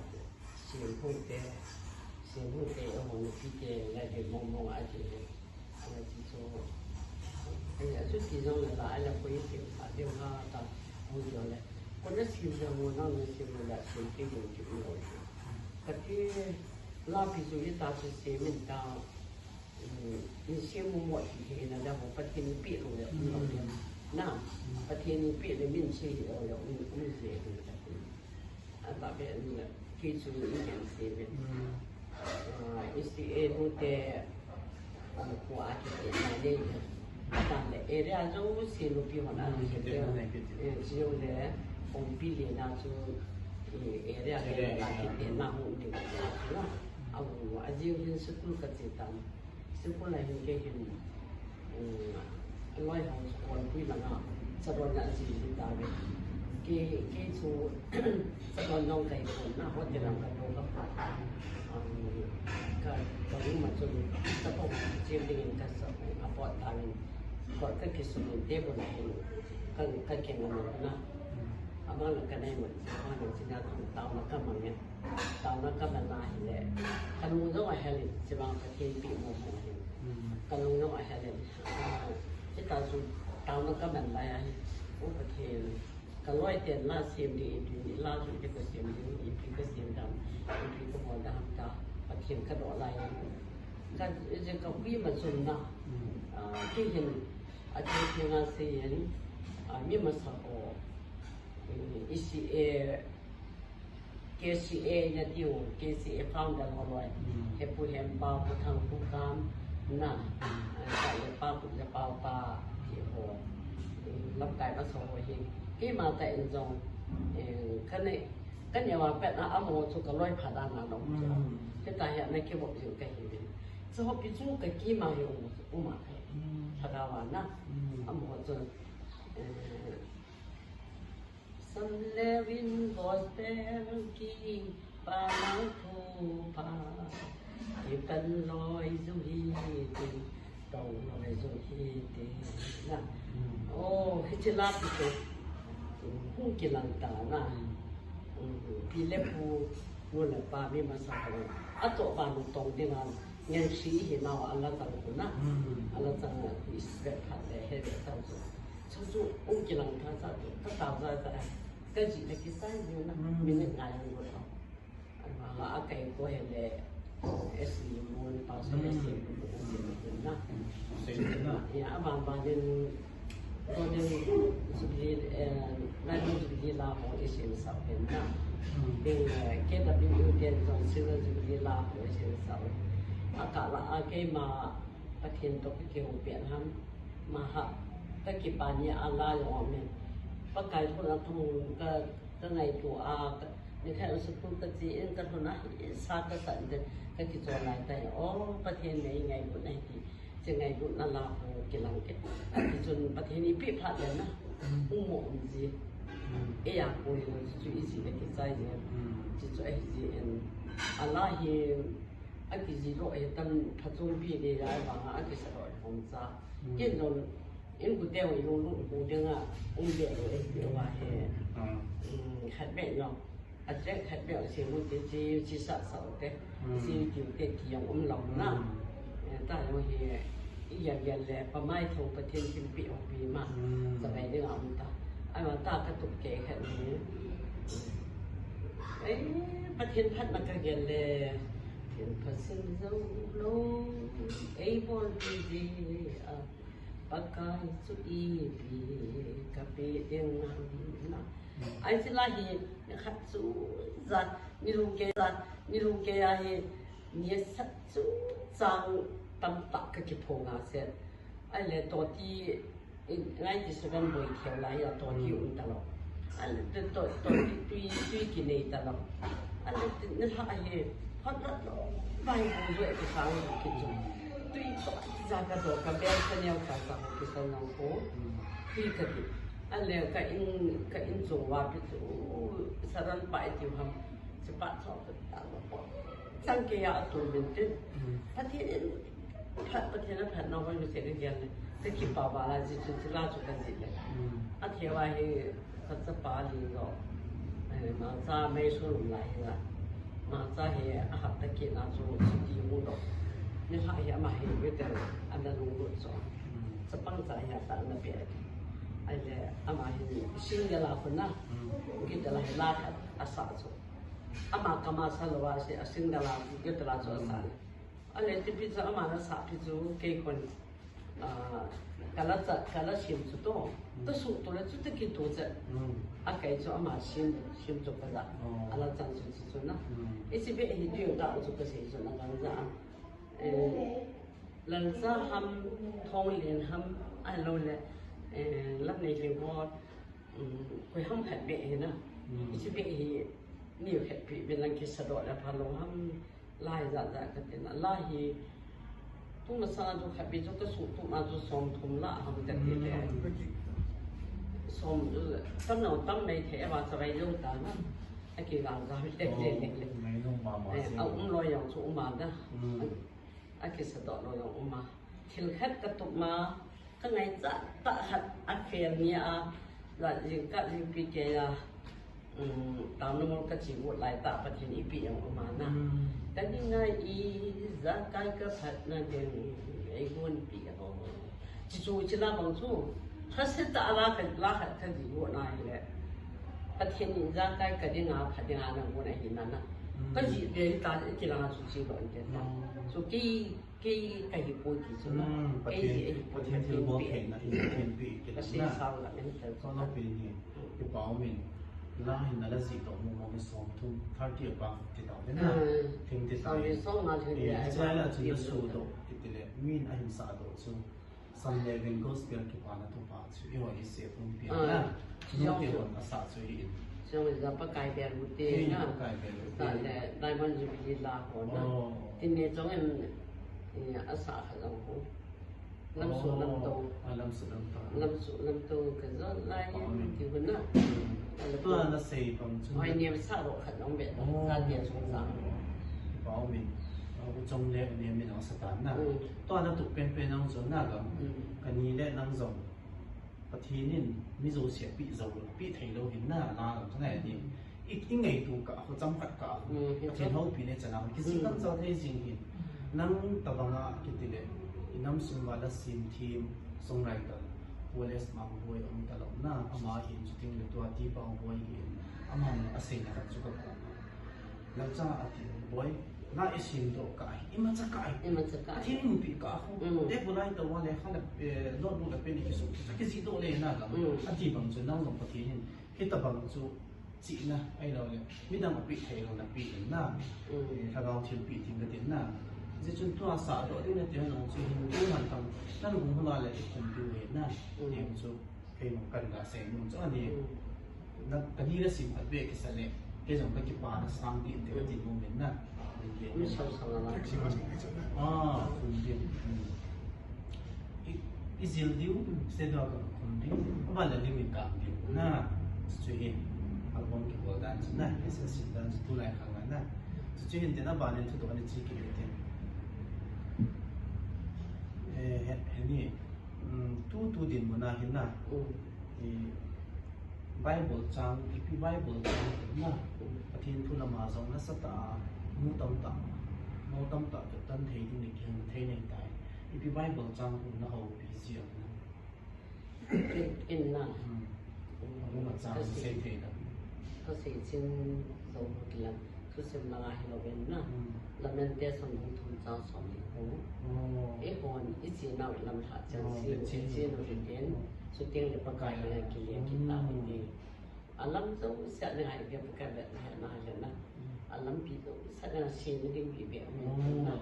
Sim hu te. Sim hu te a mo ni pi te la de mo mo a ti. Ana ti so. Ai a su ti jong la la la ko i ti a de ha ta. Mo jo le. Ko na sim ja mo na na sim la sim ti mo ti mo. Ka ti lapi su i ta su sim in ta. Ni sim mo mo ti he na da ho Pathen ni pi lo le lo le. Na Pathen ni pi le min si lo le min min se lo le. A ba be ni la ki chu ni kan se be. I si e tu te ko a ki te na le. Ta le area jo si lo pi ho na ki te. Si lo le. Kon pi le na chu area le la ki te na ho ni. A bu a ji hin school ka ti ta. School a hin kei hin, um, loi hong school pui langa, Chadon a ji hi ta ve. Kei, kei chu, Chadon jong kai kon na, hotel ang ka do ka pa. Um, ka, ka room a chun, ka pom chim ding in ka sa, a pot ta in, ko ka ki su min te bon hin, ka, ka keng a na. Ama la ka nai mon, ama la china thum tau na ka mang ya. Taona ka man a hile, ka lung jong a hel in, chibang Pathen pi mo mo hin. Ka lung jong a hel in. Hita chu taona ka man lai a hi. O Pathen, ka loi ten la sem ding ipi, la chu ipi ka sem ding, ipi ka sem dam, ipi ka bol dam ta, Pathen ka do lai a. Ka, je ka hui ma chun na. A, ki hin, a, ki hin a se yin, a, mi ma sa ko. I si e, K C A na tiu, K C A founder ho loi. He pu hem pa, pu thang pu kam, na. Ka le pa, pu le pa, pa, ti ho. Lam kai ba so ho hi. Ki ma ta in jong, ka ne, ka ne wa pet na amo chu ka loi pha da na no. Ke ta he na ki bo ju ka hi. Chu ho pi chu ka ki ma hi u ma ka. Pha da wa na. Amo chu. Sam Levin Gospel ki pa nau thu pa ki pan loi zu hi ti tong loi zu hi ti na. Oh, hi chi la ti ko. Hu ki lang ta na. Pi le pu nu le pa mi ma sa ko. A to ba nu tong ding a. Ngen si hi na a la tang ko na. A la tang na ku is be pha le he be tang ko. Chu chu um kilang tha cha chu, ka tao cha cha, ka ji le kisai ji na, minute nga jong ko. Ama la a kai ko he le, S C U mo ni pa so S C U mo ni na. Ya, ama ba din, ko din Jubilee, eh, Diamond Jubilee la ho isin sa pen na. Din, eh, K W U din jong Silver Jubilee la ho isin sa. A ka la a keima, Pathen toh ka kihoupi ham, maha, ka kipah ni a la jong um e. Pakai thulhuh a ka, ka ngaito a, ka, ni khat school ka che in ka lhun a, sa ka san den, ka kichol lai tai. O, Pathen nei ngailutna hi ti, che ngailutna la ho kilang ke. Ati chun Pathen ipi phat le na, um mo um ji. Eia koi lo chu i ji le kichai ji. Chu chu ahi ji in. A la hi, akiji lo e tam phachompi le ya vang a kisa lo e hom cha. Ken jong in ku teu i lo lo ku ding a um be lo e ti wa he. Khat be no. A tre khat be se mu te chi chi sa sa te. Chi ti te ti jong um lo na. Ta jong he. I ya ya le pa mai tho Pathen kin pi ong pi ma. Sa bai ding a um ta. Ai ma ta ka tup ke khat ni. Ei, Pathen phatna ka gel le, Pathen phat sim jou lou, ei bol ding ji a, Pakai chu ipi ka pe ding ham na. Ai, chila hi, khat chu jat, ni lung ke jat, ni lung ke a hi, ni sat chu chang tam tah ka kiphong a se. Ai le to ti, Ngai ti seven boi theu lai a to ti um ta lo. An te to, to ti tui, tui ki nei ta lo. An te ni ha hi, hot lot lo. Bai bu zo e ki sang ki chu. Tui to ti za ka do ka bel ka neo ka sa ki sa nong ko. Tui ka ti. An le ka in, ka in chung wa pi chu. Saran pa e ti ham. Chu pa cho ka ta lo. Chang ke ya tu bin tin. Pathen in Phat Pathen a phat na hoi mase ka gel le. Ka kipa ba la ji chu chu la chu ka ji le. A thei va hi ka chapa li lo. Eh, ma cha mai su lum lai hi la. Ma cha hi a hap ta ki na chu chu ti mu lo. Ni ha hi ama hi ve te a na lu lu so. Chapang cha hi a ta na pe. Ai le ama hi sing de la ko na. Ki de la hi la ka a sa chu. Ama ka ma sa lo wa se a sing de la ki de la chu a sa. Ale tipi chu ama na sa pi chu kei kon, ah, kala cha, kala sim chu to. Ta su to le chu ta ki to cha. A kai chu ama sim, sim chu ka za. Ala chan chu chu na. I si be hi tu da chu ka sei chu na ka za. Eh, Lalcha ham, Thonglen ham, a lo le, eh, Lamneiling ho, um, koi ham khat be hi na. I si be hi ni khat pi be lang ki sa do le pha lo ham. Lai za za ka te na, lai hi, tu ma sa tu khat pi chu ka su tu ma chu som thum la ham ka te le. Som, tam no tam nei the va sa vai lo ta na. A ki gang za le le le le. Mai no ma ma se. A um lo yang chu um ma da. A ki sa do lo yang um ma. Thil khat ka tup ma, ka ngaichat tah khat a fail ni a, la jingkah jingpi kei a, um, tam na mol ka chi ut lai tah Pathen ipi ang um a na. Ka ni ngai i, ijakai ka phat na ding, ei gon pi ho. Chi chu chi la bang chu, tha se ta la ka, la khat ka ji ut na hi le. Pathen in ijakai ka ding a, phat ding a na gon a hi na na. Ka ji ve ta, ki la chu chi lo in te ta. Chu ki Kei ka hi poi ti chu na. Kei Pathen, hi poi Pathen thil bol theina hi Pathen pi ki la na. Ka sei sao la men tel ko na pi ni. Ki pau min. La hin na la ji to mo mo mi som thum, thirty a pa ti ta na. Thing ti ta. Som ni som ma thing ni. Cha la chu na su do ki ti le. Min a hin sa do chu. Sunday Gospel ki pa na tu pa chu. I ho i se thum pi na. Chu ti ho na sa chu hi. Siang ja Pakai bel u te na. Pakai bel u te. Sa le Diamond Jubilee la ho na. Tin ne chong em, eh, a sa kha jong ho. Lam su lam to. A lam su lam to. Lam su lam to ka jo lai ti hu na. Tua na sei pang chu. Hoi ne sa ro kha jong be. Sa dia sung sa. Pau min. Au chong le ne min ang sa ta na. Tua na tu pen pen ang jong na ga. Ka ni le nang jong. Pathen in mi jouse pi jou, pi thei lou hin na, na lam thang ngai ni. I, i ngaitu kah ho, chomkhat kah ho. Pathen houpi ne chana ho, kijih dam chau thei jing hin. Nang tabang a kiti le, i nam sung uva la sim thim, songwriter, Pu L S Mangboi um ta lou na, ama hin chuting le tua T. Paoboi hin, ama a seina khat chu ka ko. Lalcha ati, Boi, na i sim doh kah hi, imacha kah hi. Imacha kah hi. Pathen in umpi kah hi. Mm. Te bulai tah uva le, kha le, eh, notebook le pen kisu, kijih doh le na la. Mm. Ati bang chu nang jong Pathen in, hitabang chu chihna, ahilou le, midang a pe thei lou na pe in na. Mm. Eh, lhagao thilpeh ding ka tin na. Hijeh chun tua sa doh ding na ti jong chu hin tu man tang, nang hung hula le i khum diu hin na. Mm. Ti chu. Kei jong kan ga sei nom chu ani. Mm. Na, ka ni la sim khat beh kisa le, kei jong ka kipa na sang ding te ka ti nom in na. Mi sang sang a la. Ah, kum ding. Mm. I, i jil diu, se do ka kum ding. Aba la lim in ka ding. Na, chu hi. Album kibol dan chu na, S S C dan chu tulai khang na. Chu chu hin te na ba nen thu do ni chi ki te. Eh, he, he ni. Um, tu, tu dinmun a hin na. Mm. I Bible chang, ipi Bible chang na. Mm. Pathen thu lama jong nasatah a, mu tamtah, mu tamtah toh tan thei ding le kihil thei nei tai. Ipi Bible chang khu na houpi jia na. Kin, kin na. Mm. Mm. Mu ma chang ka sei, sei thei da. Ka sei chin jong kilang. Thusim langa hilou vin na. Hmm. Lamentation bung thum chang som le ko. Oh. Eihon, i chinau i lamlhah chan, oh, si, i chinau i tin. Oh. Chuteng le Pakai le kile kita, hmm, i ti. Alam jouse a ngai ve Pakai le na, na le na. Hmm. Alampi jouse a ngai sin ding i ve. Oh. Na.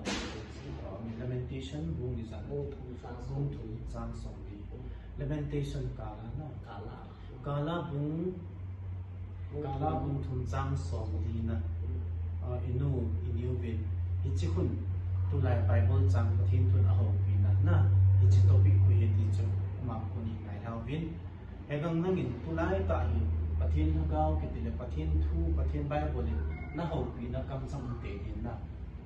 Oh, Lamentation bung ijat? Bung thum chang som. Bung thum chang som le. Hmm. Lamentation kala na. Kala. Kala bung, Kala bung thum chang som li na, ah, i nu, i neo vin, hiche khun, tulai Bible chang Pathen thun ahoupi na, na, hiche topic khu hi ti chu, ama khun i ngailhau vin. Hegang nangin tulai tah hi, Pathen lhagao kiti le, Pathen thu, Pathen Bible in, na houpi na kamchang um tei din na.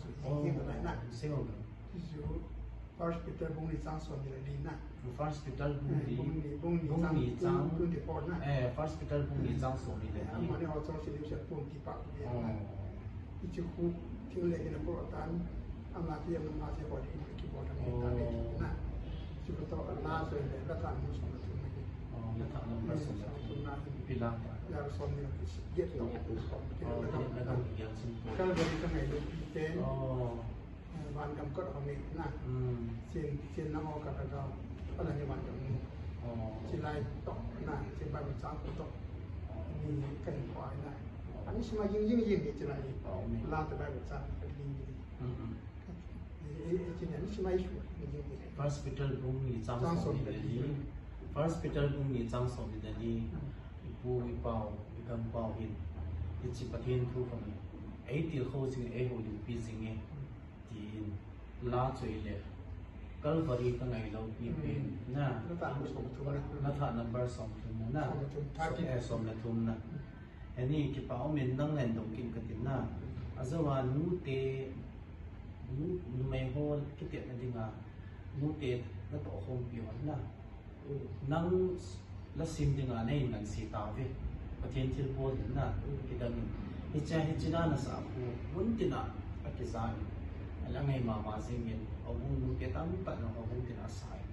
chu, oh, jing jing ta na. Sing o. Chu First Peter bung ni chang som ni le li na. First Peter bung ni, bung ni, bung ni chang twenty-four na. Eh, First Peter bung ni chang som ni le li. Amani ho chang si lim se pun ti pa. Oh. Ichi khu thil le kina pro tan, ama ti ama ma se ko di ki bo tan ni ta le na. Chu ko to la so le la tan mu som tu na ki. Oh, la tan mu som tu na. Pila. La som ni ki si ye to som ki la tan. Kal ga ni ka ngai lo pi te. Oh. Van gam kot ho ni na. Chin, chin na ho ka ka ga. Ala ni van gam ni. Oh. Chin lai to na, chin Bible chang to. Ni ka ni ko ai na. Ani sima ying ying ying ni chin lai. Oh, ni. La to Bible chang ka ni ni. Mm-hmm. Ni, ni, ni chin ani sima ying ying ying. First Peter bung ni chang som ni le li. First Peter bung ni chang som ni le li. Ipu, ipau, igampau hin. Ichi Pathen thu kham. Ei tilkhou jing, ei houlimpi jing e. Tin, la choi le. Calvary ka ngai lo pi pi. Mm. Na. La thah number som thum na. La thah number som thum na, na. Som le thum, thirteen. So, eh, som le thum na. Ani kipa um in nang len dong kin ka tin na. Ajou a nu te, nu, numei ho kiti na dinga. Nu te na to hom pi hon na. Nang la sim dinga na in nang si ta ve. Pathen thilbol in na, mm, kidang in. Hiche, hiche na na sa khu, mun tina a kisa in. Ala ngai mama jing in, a bung nu ke tam ta na a bung tina sa in.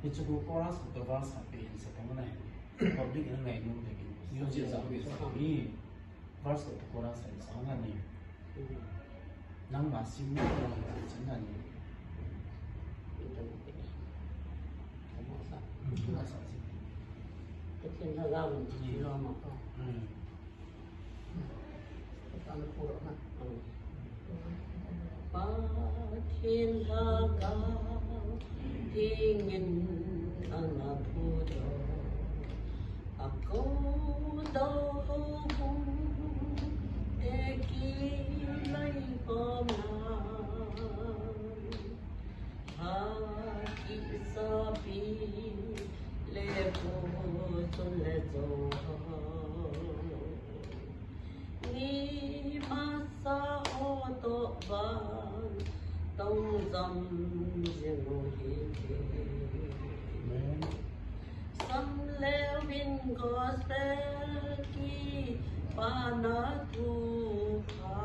Hiche khu chorus khu ka verse ha pe in sa tong na in. Public in ngai nu de in. Music sa pe sa ni. Verse to chorus sa in sa na ni. Nangma sim mo, nangma sim na ni. Nangma sa. Nangma sa sim. Pathen lhagao in chi lo ma ko. Mm. Pathen lhagao na. Mm. Pathen lhagao theng in ana phudoh. Akou doh houbung te kiloi khom na. Ha kisa pi le pu chun le jo. Ni masa o to ban tong jam jing u hite. Amen. Sam leu vin gospel kipana thu pha.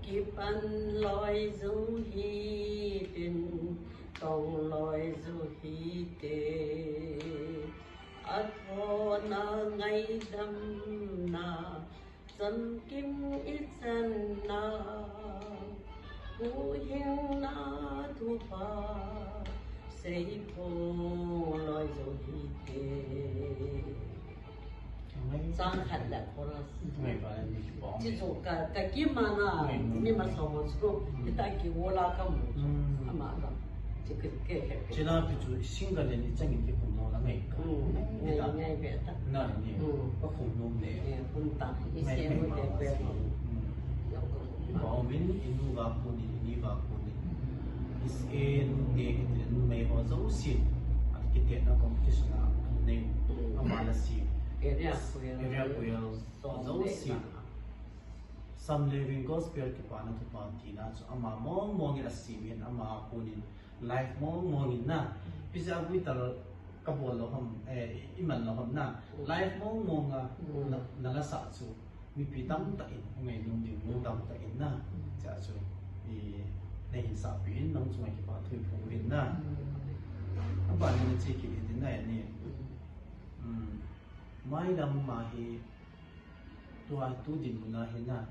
Kipan loi jou hitin, tong loi jou hite. Athona ngaidamna, chamkim ichanna, huhhingna thupha, seiphong loi jou hite. Chang khat le chorus. Ngai ba ni ki bong. Chi chu ka, ka kim ma na, ni ma so mo chu. Kita ki wo la ka mu. Ama ka. Chi ke ke ke. Chi la pi chu single ni chang in ki kum no la ngai ka. Ngai, ngai be ta. Na ni. Ka kum no ne. Kum ta. I se mo de be. Ba min inu va ku ni, ni va ku ni. Is e nu te kiti numei ho jouse. At kiti na competition a, ano nei. Ama la si. Area Choir. Area Choir. Jouse. Sam leu vin gospel kipana thupha tina chu ama mong mong in a simin ama kunin live mong mong in na. Pisa gui tal ka bol lo ham, eh, i man lo ham na. Live mong mong a na, na la sa chu. Mipi tamtah in, ngai nung ding nu tamtah in na. Cha chu. I na hin sa pi in nang chu ngai kipa thui phung vin na. Apa ni chi ki din na ni. Mai lam ma hi tua tu dinmun a hin na,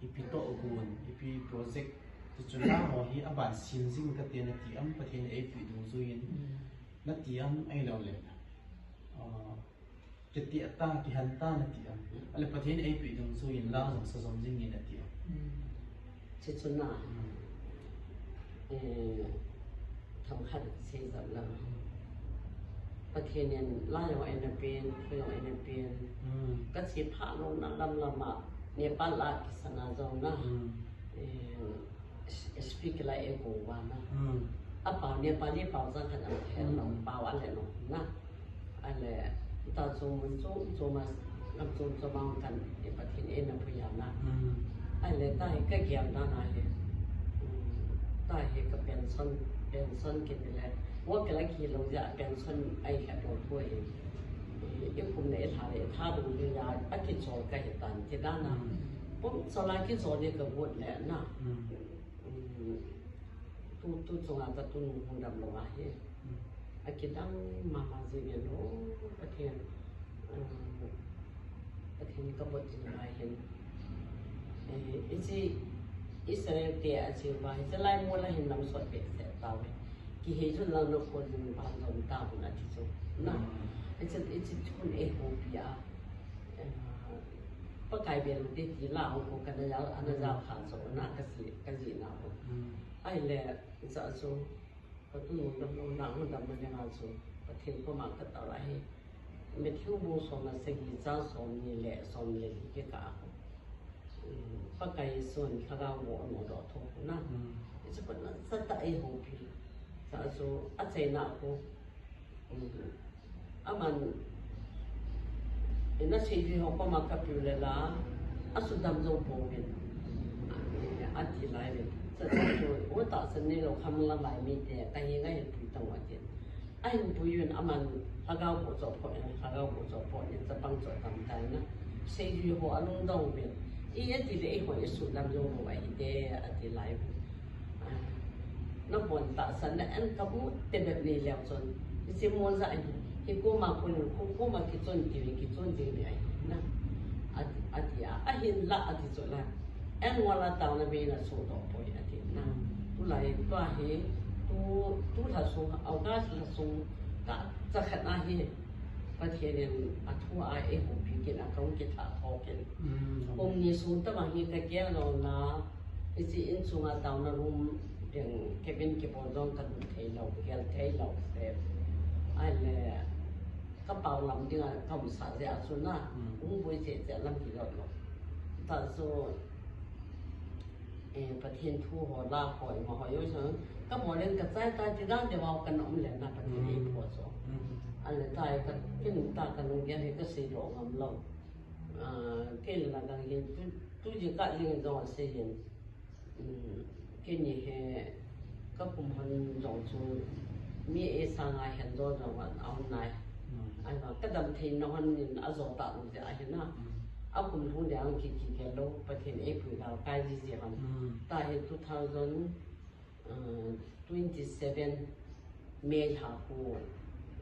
ipi toh gon, ipi project, ti chun la ho hi aban sim jing kate nati am, Pathen eipe dungjuiyin nati am, ahilou le, ah, kiti ata, kihan ta nati am. Ale Pathen eipe dungjuiyin la jong sa jom jing nge nati am. Chi chu na, eh, themkhat sei jep lang. Pathen in la jong eina pen, thu jong eina pen. Ka che phat lou na lam lam a, Nepal a kisan a jong na. Eh, speak la e ko va na. Apao, Nepali pao jang khat a, hello, pao a le no, na. A le, ta chu mun chu, chu ma, lam chu, chu ma kan, e Pathen eina pui a na. A le, ta hi ka gel na na hi. Ta hi ka pension, pension kiti le. Wo ke la ki lo ja pension ai khat lo thu hi. I kum le, i lha le, i tha dong le ja, a kichol ka hi tan, ti dan a. Pum chol a kichol le ka got le na. Tu, tu chunga ta tunu hung dam lou ahi. A kidang mama jing e lo, Pathen. Pathen ka bot jing lai hin. Hiche Israel te a chi uva, hiche lai mol a hin lam sot behseh tauve. Kihei jun lang na kol jun ban jong ta hun ati chu. Na, hiche, hiche chun eihoupi a. Pakai bel te ti la hung ko kana jao, ana jao kha chu na ka si, ka ji na ho. Ahile, ja chu, ka tunu dam lou na, hung dam na nga chu, Pathen koma ka tao lai hi. Matthew bung som le sagi chang som ni le, som le li kikah a. Pakai Jesun lhagao bou anodoh tho na. Hiche kona sat a eihoupi. Ja chu, achaina a ko. Aman, ina seijui ho koma ka piu le la, asudam jou pouvin, ati lai uvin. Cha cha chu, u tahsan neilou kham lam lai mite, ka hi nga hin pui tang u atin. Ahin pui uvin aman, lhagao bou chu aphoh in, lhagao bou chu aphoh in, chapang chu atam tai na. Seijui ho alungdong uvin. I ati le eiho isudam jou lou ahi te, ati lai uvin. Nabon tahsan na en ka mu te bep nei leu chun. Hiche mol ja hi, hi koma kon, ko koma kichon ti, kichon ti ni ahi na. Ati, ati a, ahin la ati chu la. En wala taona be na so doh poi ati na. Tulai tua hi, tu, tu lha sung, August lha sung, ka cha khat na hi. Pathen in athu a eihoupi kit a, ka hung kitha tho kit. Kum ni sung tabang hi ka gel lou na, hiche in sunga taona room, ding cabin kibol jong ka lut thei lou, gel thei lou se. Ahile, ka pao lam dinga ka umsah jeh a chu na, hung boi cheh cheh lam kilou lou. Ta chu, Eh, Pathen thu ho la ho, ima ho, yo sa, ka bol in ka chai ta ti dan de vau ka nom le na Pathen ei pho chu. Ahile ta ka, kin ta ka lunggel hi ka seidoh ngam lou. Ah, kin la dang hin tu, tu ji ka jing jong asei hin. Kin ni he ka kum hon jong chu mi ei sanga hin jong jong a um nai. Ahivang ka dam thei na hon in ajo ta lou jeh ahi na. A kum lhung le ang ki, ki gel lou, Pathen ei pui gal kai ji ji hon. Ta hi two thousand, uh, twenty-seven May lha khu,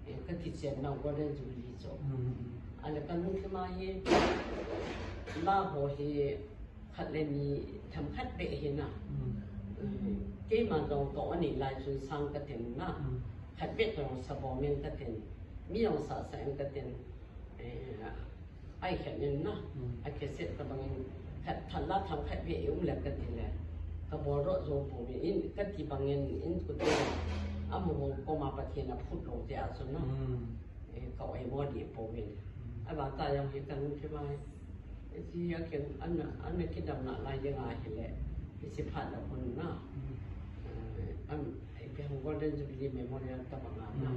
eh, ka kichen na Golden Jubilee chu. Ahile ka lungthim a hi, la ho hi, khat le ni themkhat beh hi na. Keima jong toh anei lai chun sang katin na. Khat beh jong sa bom in katin. Mi jong sa sa in katin. Eh, ai khat in na. A cassette tabang in khat tha la themkhat beh i um le kati le. Ka bol doh jou pouvin kati bang in, in kut in. Amaho koma Pathen aphut lou jeh a chu na. Eh, ka oi mo di pouvin. Ahivang ta jong hi ka lungthim a hi. Hiche a ken, ana, ana kidam na lai ding ahile. Hiche phat na hun na. Eh, am, ipi ham Golden Jubilee Memorial tabang a na.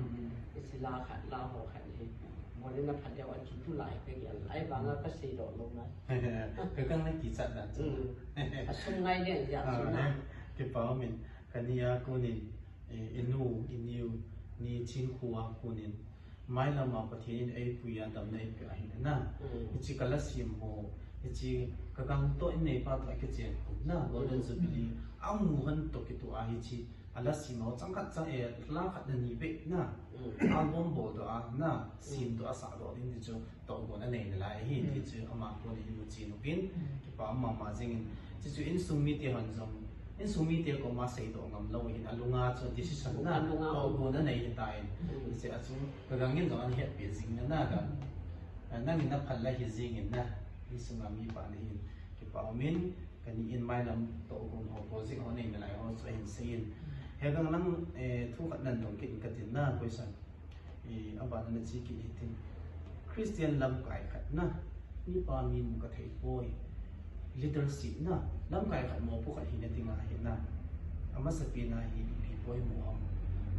Hiche la khat, la ho khat hi. Mol in aphat deu a chu tulai ka gel. Ahivang a ka seidoh lou na. Ka kang na kichat dan chu. Asum ngai ding jeh a chu na. Kipa um in, ka ni a kon in, eh, i nu, i neo, ni Chinkhu a kon in, mailam a Pathen in eipui a damna eipeh ahi na. Hiche ka la sim ho, hiche ka gang toh in neipa toh a kichen khu na, Golden Jubilee, amu hon toh kitoh a hiche, a la sim ho, chang khat chang, eh, la khat na ni beh na, album bol doh a na, sim doh a sah doh ding ti chu, tohgon anei nalai ahi, ti chu ama kon in i mu chen uvin, kipa um mama jing in, chuchu insung mite hon jong, insung mite koma seidoh ngam lou hin, alunga chu decision na, tohgon anei hitan, hiche a chu, ka gang in jong ana hetpi jing na na ka, nangin na phal la hi jing in na, insung a mipa na hin, kipa um in, ka ni in mailam tohgon ho project ho nei nalai ho chu ahin sei in, he gang lang, eh, thu khat nan dong kit in katin na, koisan. Eh, abana na chi kit hitin. Christian lamkai khat na, mipa mimu ka thei poi. Leadership na, lamkai khat mopo khat hina dinga hi na. Amasapen a hi ipi poimo ham.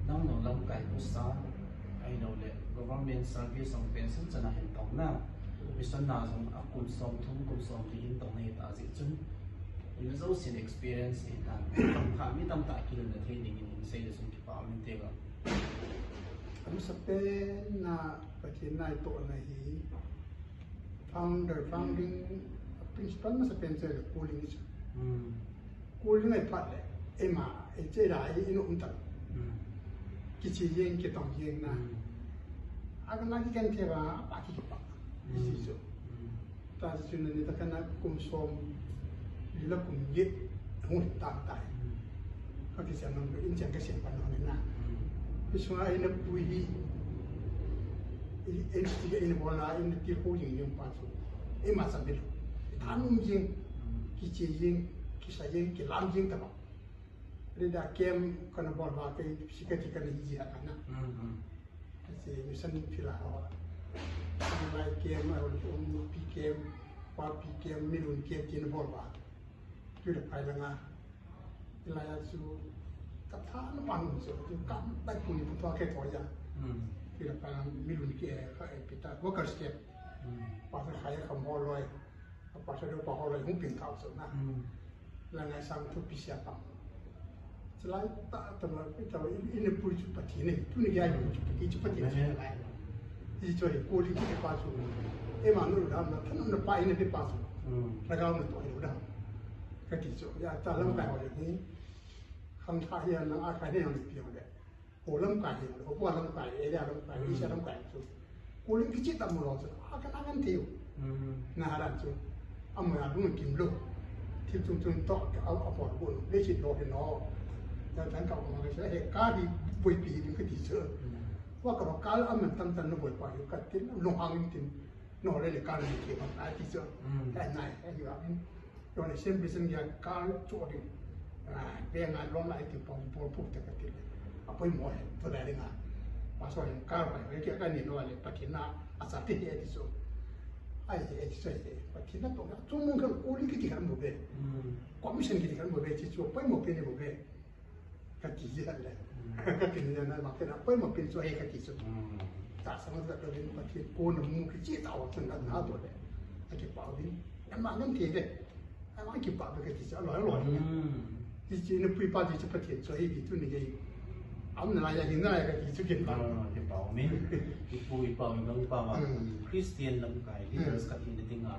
Nangno lamkai pusa, ahilouleh government service jong pension chana hin tongna, mission na jong a kum som thum, kum som li hin tongna hita jeh chun, ina jousen experience hita, tamtah, mi tamtah kilhonna thei dingin in seile jong kipa um inte ga. Amasapen na Pathen na itohna hi founder, founding principle masapen chu calling chu. Hmm. Calling ahi phat le, eima, eiche la, ei, ina um tan. Hmm. Kiche jeng, kitong jeng na. Hmm. Aga na kigenthei va, apa ki kipa. Hmm. Isi chu. Hmm. Tachu nani ta kana kum som li le kum get hung tan tai. Hmm. Ka kisem nang in chang ka sem pan nang na. Hmm. Isunga ina pui hi. I, in ti ina bola, ina ti ko jing jing pa chu. Eima chan ding. Thanum jing, hmm, kiche jing, kisa jing, kilam jing taba. Rida kem kana bol ba ke, sikati kana iji ha kana. Hmm, hmm. Ase mission field a ho. Lai kem, a ul um pi kem, pa pi kem, milun kem tin bol ba. Tule pai langa. Lai a chu ka thanum man chu, chu ka bai puni pu to ke to ya. Hmm. Tule pai langa milun ke, ka e pita, workers ke. Hmm. Pa sa khai ka mo loi. Apa sa do pa ho loi hung pin tau chu na. Hmm. Langa sang thupi sia pa. Chulai tah, tah ma, pi tah, in, in pui chu Pathen ahi, tuni gei pui chu Pathen, chu Pathen ahi. Amen. Hiche chu hi, calling kiti pa chu. Eima nu dam na, thanop na pa in ti pa chu. Hmm. Lhagao na toh hi dam. Kati chu, ya, ta lamkai ho hi. Khangthah hi, nang a khai ne, nang pi ho le. Ho lamkai hi, ho pa lamkai, area lamkai, hmm, Asia lamkai chu. Calling kicheh tah mo lou chu, a kana ngan thei u. Hmm. Na haran chu. Amoi a lung kim lou. Thil chung chung toh, a, a por bun, le chi lou hi no. Ya tan ka ma ka he ka di boi pi ding kati chu. Hmm. Wa ka ba ka a man tam tan no boi pa yu kati, no hang tin. No le le ka ni ke ma kati chu. Hmm. Ka nai, ka yu a min. Yo le sem bisan ya ka chu ding. Ah, ve nga long lai ti pom pom pum te kati le. A poimo he, to le nga. Pa so he ka ba, he ke ka ni no le Pathen na, a sa ti he ti so. Ai he ti so he. Pathen na to na, chu mong kan calling kiti kan mo be. Hmm. Commission kiti kan mo be, ti chu poimo pe ni mo be. Kati ji le. Hmm. Kati ji na ma ke na poimo pe so he kati so. Hmm. Tahsa ma ka le Pathen ko na mu kicheh tah o chun na to le. Aki pa ding. Na ma ngam ke le. Ama kipa be kati chu, aloi, aloi. Hmm. Hiche ina pui pa chu Pathen chu ahi ti tuni gei. Aum nalai ya hin nalai kati chu kipa. Ah, kipa umin. Ipu ipa umin, ipa ma. Hmm. Christian lamkai, hmm, leaders kati na dinga.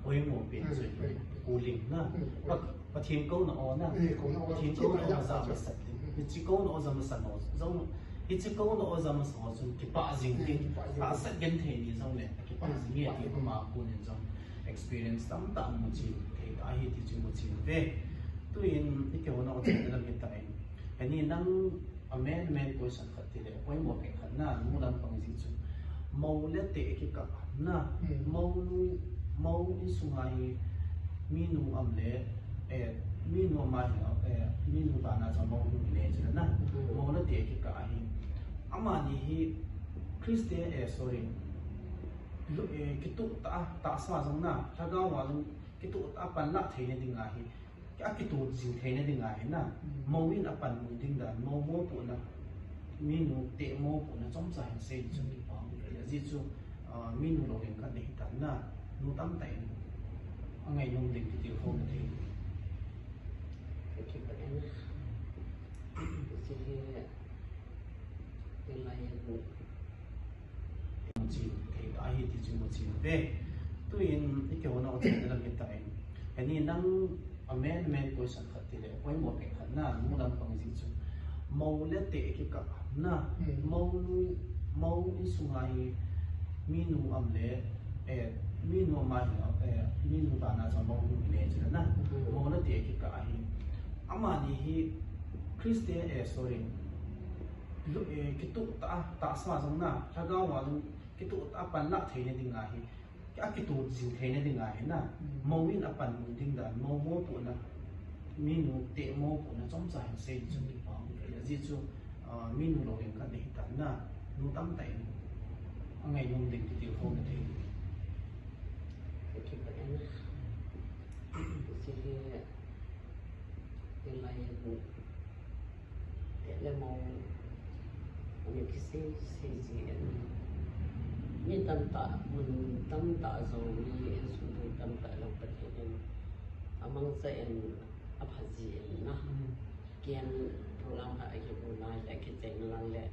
Poimo pen chu. Hmm. Calling na. Hmm. Pa, Pathen kouna o na. Hmm, kouna o. Pathen kouna o ja masat. Hmm. Hiche kouna o ja masat o. Jong, hiche kouna o ja masat o chun kipa jing tin. Hmm, kipa jing. Tahsa genthei ni jong le. Kipa jing e ti, hmm, ama punin jong. Experience tamtah mu chin thei ta ahi ti chu mu chin ve. Tuin i kihona u chen lam hi ta in. Ani nang a main, main question khat ti le, poimo pen khat na, nu lampang ji chu. Mou le teh kikah na, hmm, mou nu, mou insunga hi minu um le, eh, minu ama hi, eh, minu bana chu mou nu le chu na. Hmm. Mou le teh kikah hi. Amani hi Christian, eh, sorry. Lu-, eh, kituh tah, tahsa jong na, lhagao a jong kituh tah a panlah theina dinga hi, a kituh jing theina dinga hi na, hmm, mou in apan mu ding dan, mou mopohna, minu teh mopohna chomcha hin sei ding chun kipa um e. Ajeh chu, ah, minu lou ding khat na hi tan na, nu tamtah in angainom ding kiti ho na thei. Ka kipa e. Hiche hi, hilai a bu. Mu chin thei ta ahi ti chu mu chin ve. Tuin i kihona u chen lam hi ta in. Ani nang a main, main question khat ti le, poimo pen khat na, nu lampang ji chu. Mou le teh kikah na, hmm, mou nu, mou insunga hi minu um le, eh, minu ama hi, eh, minu bana chu mou nu le chu na. Hmm. Mou le teh kikah hi. Amani hi Christian, eh, sorry. Lu-, eh, kituh tah, tahsa jong na, lhagao a jong kituh tah a panlah theina dinga hi, a kituh jing theina dinga hi na, hmm, mou in apan mu ding dan, mou mopohna, minu teh mopohna chomcha hin sei ding chun kipa um e. Ajeh chu, ah, minu lou ding khat na hi tan na, nu tamtah in angainom ding kiti ho na thei. Ka kipa e. Hiche hi, hilai a bu. Teh le mou. Kisei sei ji in. Mi tamtah, mun tamtah jong mi insung mi tamtah jong Pathen in amangcha in apha ji in na. Ken program khat akibol nai le kicheng lang le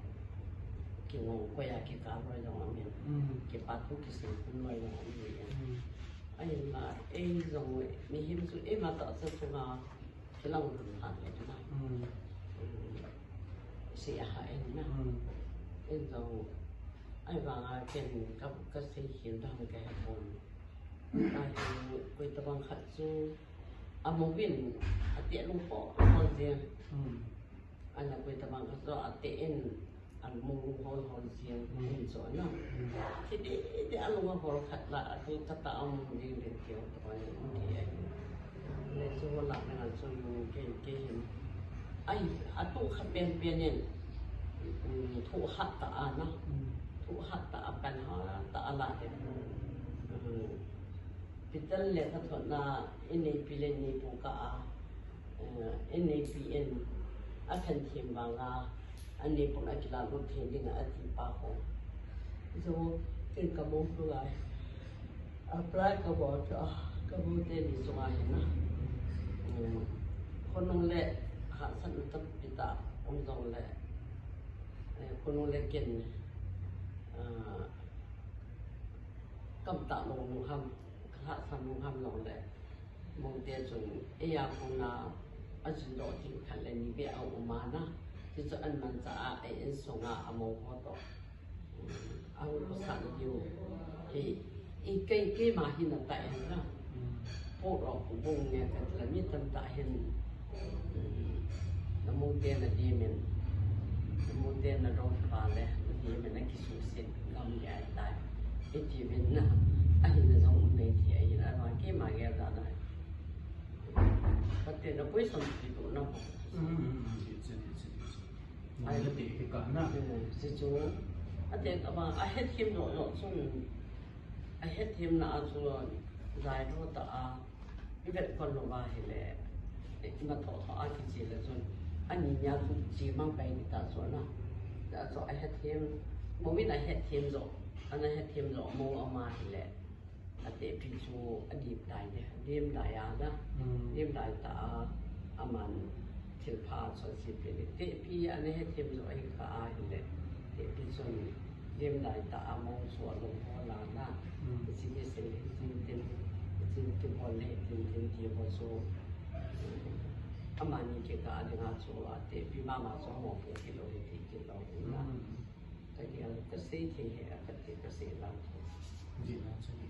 kingong koi a kikah loi jong aum in. Kipa thu kisei khum loi jong aum in. Ahinla ei jong mihem chu eima tahsa chunga kilang hun khat le na. Sei a ha en na. En jong, ahivanga ken ka, kasei khel dan kahe pon. Ahin, koi tabang khat chu, amou vin, ate lung po, hol jeng. Ahinla koi tabang khat chu, ate in, amou lung hol, hol jeng, hin chu na. Thi deh deh alung ahol khat la, atu kata amou ding ding keu tabang in, um ti ahi. Nei chu hol la, na chu, kei, kei hin. Ai, atu kha pen pen in, um, thu hat ta a na. Thu hat ta a, pan hat ta a la te. Um, Peter lekhathotna, ineipi le ineipu kah a, eh, ineipi in, akhen them vanga, aneipu in akilah lut thei dinga ati pa ho. Chu, ken kamou lou lai. Apply kabol chu, ah, kamou teni chunga hin na. Um, khonung le hahsatna tampi tah um jong le, eh, khonung le ken, ah, kamtah lou lou ham, kahahsat lou ham jong le, moute chun, eia kona, ajun doh thei khat le ni beh aum a na, chuchu amanchah a, ei insunga amou ho toh. Ahung pasal diu. Hi, i kei, keima hin atah in na. Puro kubung nge kati la mi tamtah hin. Namoute na dimin. Namoute na dong pa le, na dimin na kisungset ngam nge ahitai. Iti vin na. Ahin na jong um nei ti ahin a, keima gel dan a. Pathen in apoisah peh tou na. Ai, ati kikah na. Chuchu, ati kah bang, ahethem joh joh chun, ahethemna a chu, jai lou tah a, ivet kon lou va hile, ima thoh thoh a kiche le chun, ani nia chu che mang pai ni ta chu na. Ta chu ahethem, mou in ahethem joh, ana hethem joh, mou ama hile. Atehpi chu alim dai ne, lim dai a na, lim dai tah a, aman thilpha chu ajih peh le, tehpi ana hethem joh ahi kha ahile, tehpi chun lim dai tah a mou chu alung hol a na, hiche kisei le, hitin tin, hitin kibol le, hitin tin ti ho chu, amani kikah a dinga chu atehpi mama chu amopo kit lou, hiti kit lou na. Kagel, kasei thei hi, akati kasei lang thei. Jeh a chu ni.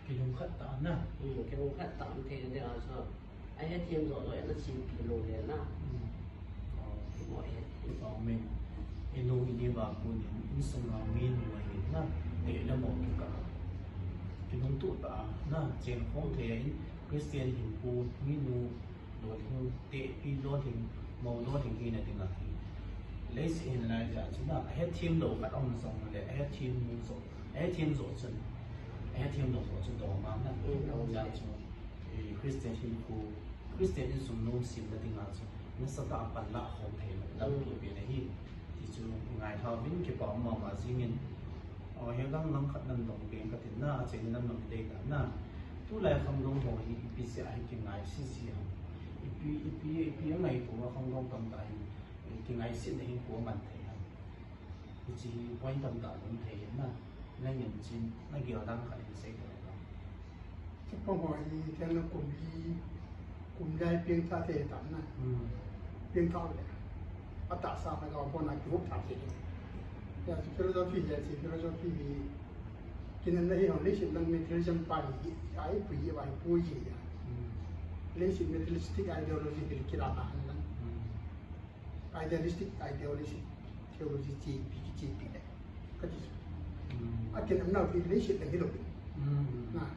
Kilungkhat tah na. Hmm, kilungkhat tah um thei ding a chu. Ahethem joh joh in achepi lou le na. Hmm. Oh. Mo ahethem. Amen. Inu ini ba pu ni, insung a mi nu ahi na. Te le mo kikah. Kilungtup tah na. Chen khom thei in Christian hinkho mi nu Lolhing, tehpi lolhing, mou lolhing hina dinga hi. Leiset hin lai ja chu na, ahethem lou khat um jong le, ahethem joh, ahethem joh chun, ahethem lou joh chun dom a na. Mm, dom a. Ja chu, eh, Christian hinkho, Christian insung nom semna dinga chu, nasatah a panlah khom thei lou, lampi pen ahi. Ti chu ngaithah uvin kipa um mama jingin, O, hidang lang khat nan dong peng katin na, achen nan dong dei ta na. Tulai khangdong ho hi ipi jeh a hi kingaise ji ham. Ipi, ipi, ipi angaito a khangdong tamtah hin, eh, kingaisetna hinkho aman thei ham. Hiche hi point tamtah um thei hin na. Nangin chin, nagel dan khat hin sei tau. Chapang ho hi, ken kum li, kum li a pengthah thei tam na. Hmm. Pengthah le. Atahsa na ga pon a kihop thah thei. Ya, philosophy ya, philosophy hi, kinepna hi hon, leiset lang materialism pa hi, ai pui, ai pui ya. Hmm. Leiset materialistic ideology hi kila ta han lang. Hmm. Idealistic, idealistic theology chepi, chepi le. Kati. Hmm. Akinepna hi leiset lang hilou. Hmm. Na,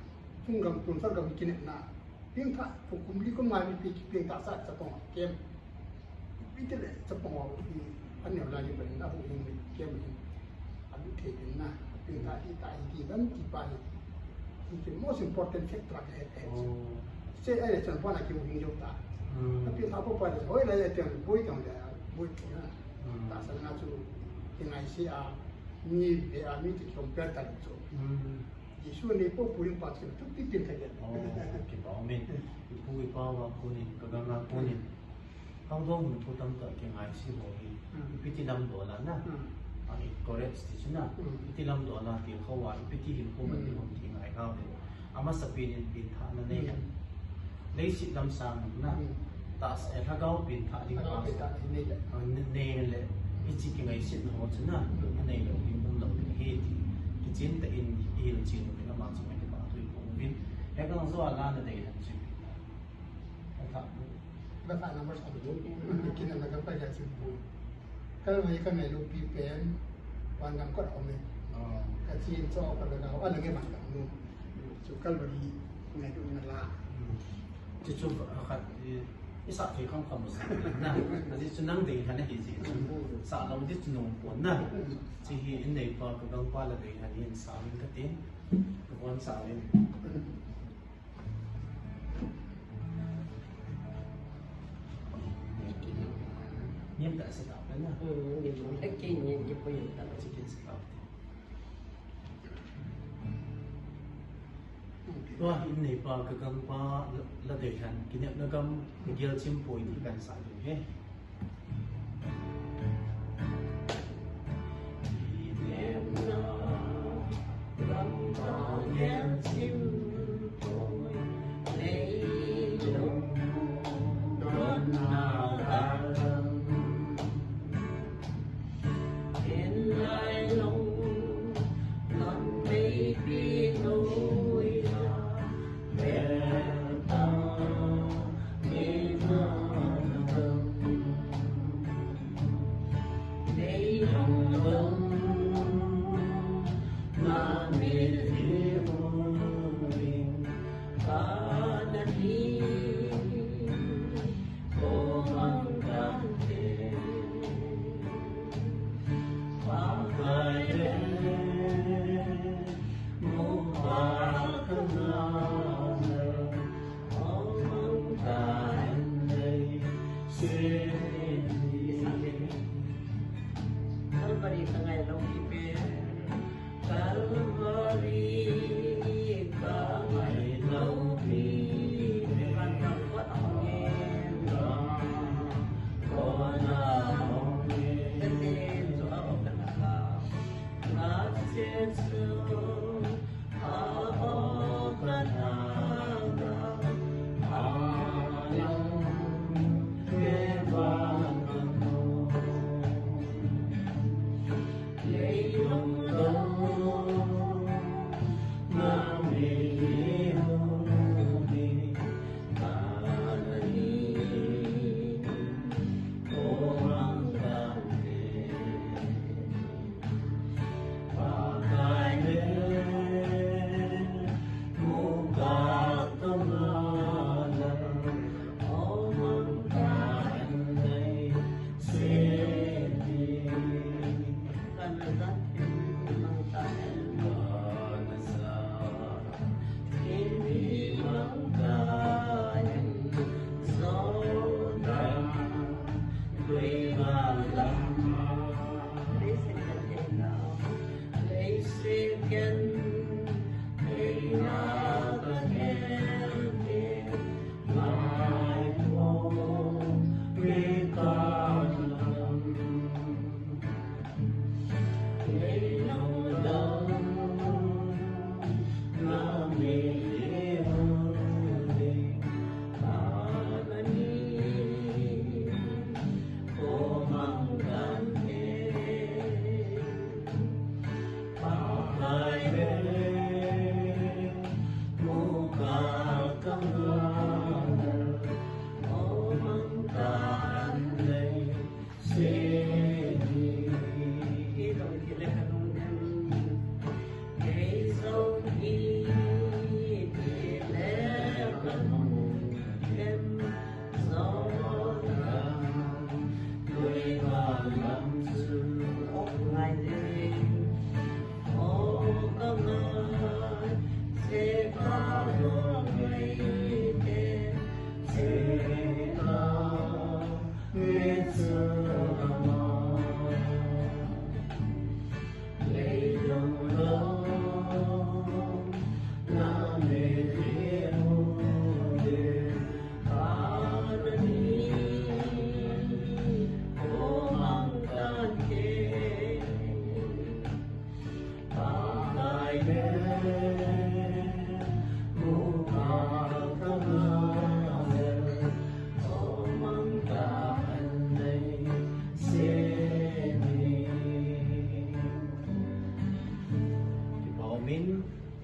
chunggam, tunsah gam kinepna. Pengthah, kum, kum li kum ngai mi pi, pengthah sa chapang kem. Pi te le chapang hi, aneo lai hi pa na hu hin kem hin. Alu thei pen na, pengthah ti ta hi ti dan ti pa hi. Hi ki most important factor ka he, he. Oh. Sei ai chan pa na ki hung jong ta. Hmm. Apengthah pa pa le, hoi la ya tiang, boi tiang le, boi tiang na. Hmm. Tahsa langa chu kingaisih a, mi ve a, mi chu kicompare ta chu. Hmm. Jesu nei popo ding pa chu thupi pin kha ya. Oh, kipa umin. Ipu ipa va konin, ka gam a konin. Khangdong hun thu tamtah kingaisih ho hi. Hmm. Ipi ti lam dol a na. Hmm. A, encourage ti chu na. Hmm. Ipi ti lam dol a ti kho a, ipi ti hin ko ma ti Hmm. hom ti ngai kha ve. Amasapen in pengthahna nei hen. Hmm. Leiset lam sang na. Hmm. Tahsa, eh, lhagao pengthah ding Lhagao pa. Pengthah ding nei le. Ah, ne-, nei le. Hiche kingaisetna ho chu na. Hmm. Anei lou ding, um lou ding ahi ti. Kichen tah in i hilchen uvin ama chunga kipa thu i phong uvin. He gang jo a la na dei hen chu. Ka thah. Ka thah number sa. Kin na ka pa ya chu. Kalvari ka ngailupi pen, van gam kot a um e. Ah. Ka chen chu ka lhagao, a lhagao van gam nu. Chu Kalvari ngailutna la. Hmm. Chu chu a khat, i, i sah thei kham kham sa na. Ajeh chu nang dei lhan ahi jeh chu. Sah lou ding chu nom pon na. Chu hi in neipa ka gangpa la dei lhan in sa uvin ka tin. Ka von sa uvin. Niam ta sa ta na. Hmm, niam ta. Aki niam ki poi ta. Chicken sa ta. Tua in neipa ka gangpa la, la dei lhan. Kinepna gam, ka gel chim poi ti kan sa ding he.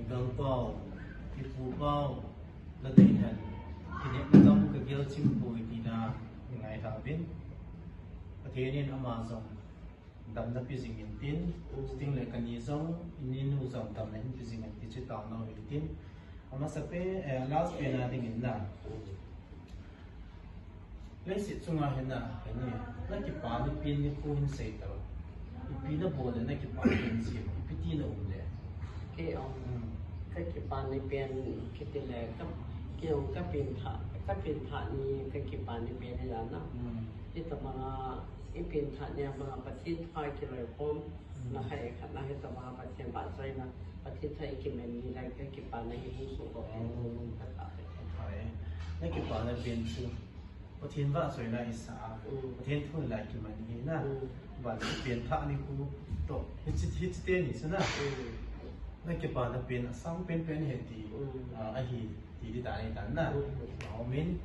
Dang pau, kipu pau, la dei hen, kinepna tam ka gel chim poi tina, ngai ta vin. Pathen in ama jong damna pe jing in tin, ting le kani jong, ini nu jong damna hin pe jing in ti chu tao nau in tin. Amasa pe, eh, last pe na ding in na. Leiset chunga hin na, kani, na kipana pen ni khu hin sei tau. Ipi na bol le na kipana pen si, ipi ti na um le. Kei ong. Hmm. Ka kipana pen kiti le, ka, kei ong ka pen tha, ka pen tha ni ka kipana pen ni la na. Hmm. Ita manga, i pen tha ni manga Pathen tha kiloi khom, hmm, na khai khat na hita manga Pathen vahchoina, Pathen tha i kiman ni la ka kipana hi hung sung ko pen. Oh. Ka tha pe. Khai. Na kipana pen chu. Pathen vahchoina hi sa, mm, Pathen thu la kiman hi na, mm, van pen tha ni khu to, hichi, hichi te ni sa na. Mm. Na kipana pen asang penpen hi ti, mm, ah, ahi ti di ta ni ta na. Mm. Amen.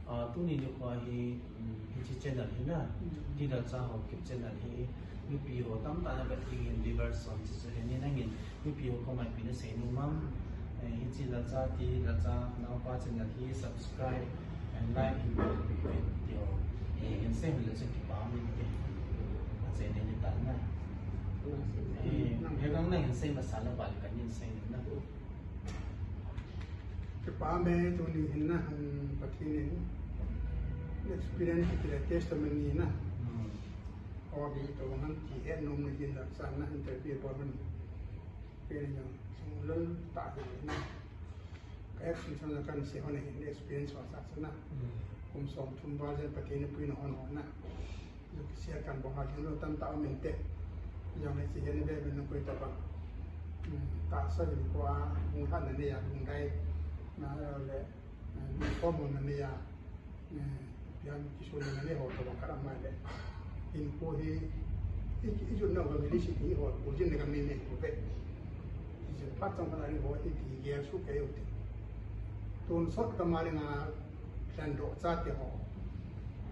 Ah, tuni nikho hi, mm, hichi channel hi na, mm, Ti Lalcha Haokip channel hi, mipi ho tamtah na vet ding in viewers som chi chu hi ni nangin, mipi ho koma ipi na sei nom am, eh, hichi Lalcha, Ti Lalcha, naopa channel hi subscribe and like hin bol peh in ti ho. Eh, hin sei le chu kipah in ti. A channel ni tan na. Eh, he gang na hin sei masa la bal kan hin sei na. Kipah me tuni hin na, hmm, Pathen in experience kiti le testimony na. Hmm. Aw, hi to han ti he nom ni hin la sa na interview bol man. Pen jong, sung lel tah hi na. Ka experience na kan sei ho na hin experience ho sa sa na. Hmm. Kum som thum val jen Pathen in puina hon hon na. Jong kisia kan bol ha hin lo tamtah um inte. Jong le si hin ve ve na koi ta ba. Hmm, tahsa hin ko a, hung lha na ne ya, hung dai. Na le, eh, ni ko mo na ne ya. Eh, pian kisun na ne ho to ba ka ma le. Hinkho hi, i, i jun na ba mi li si ti ho, ko jin ne ka mi ne ko pe. Ti se pa tong ka na ni ho, i ti ge su ke yo te. Tonsot ka ma le nga, pian do cha te ho.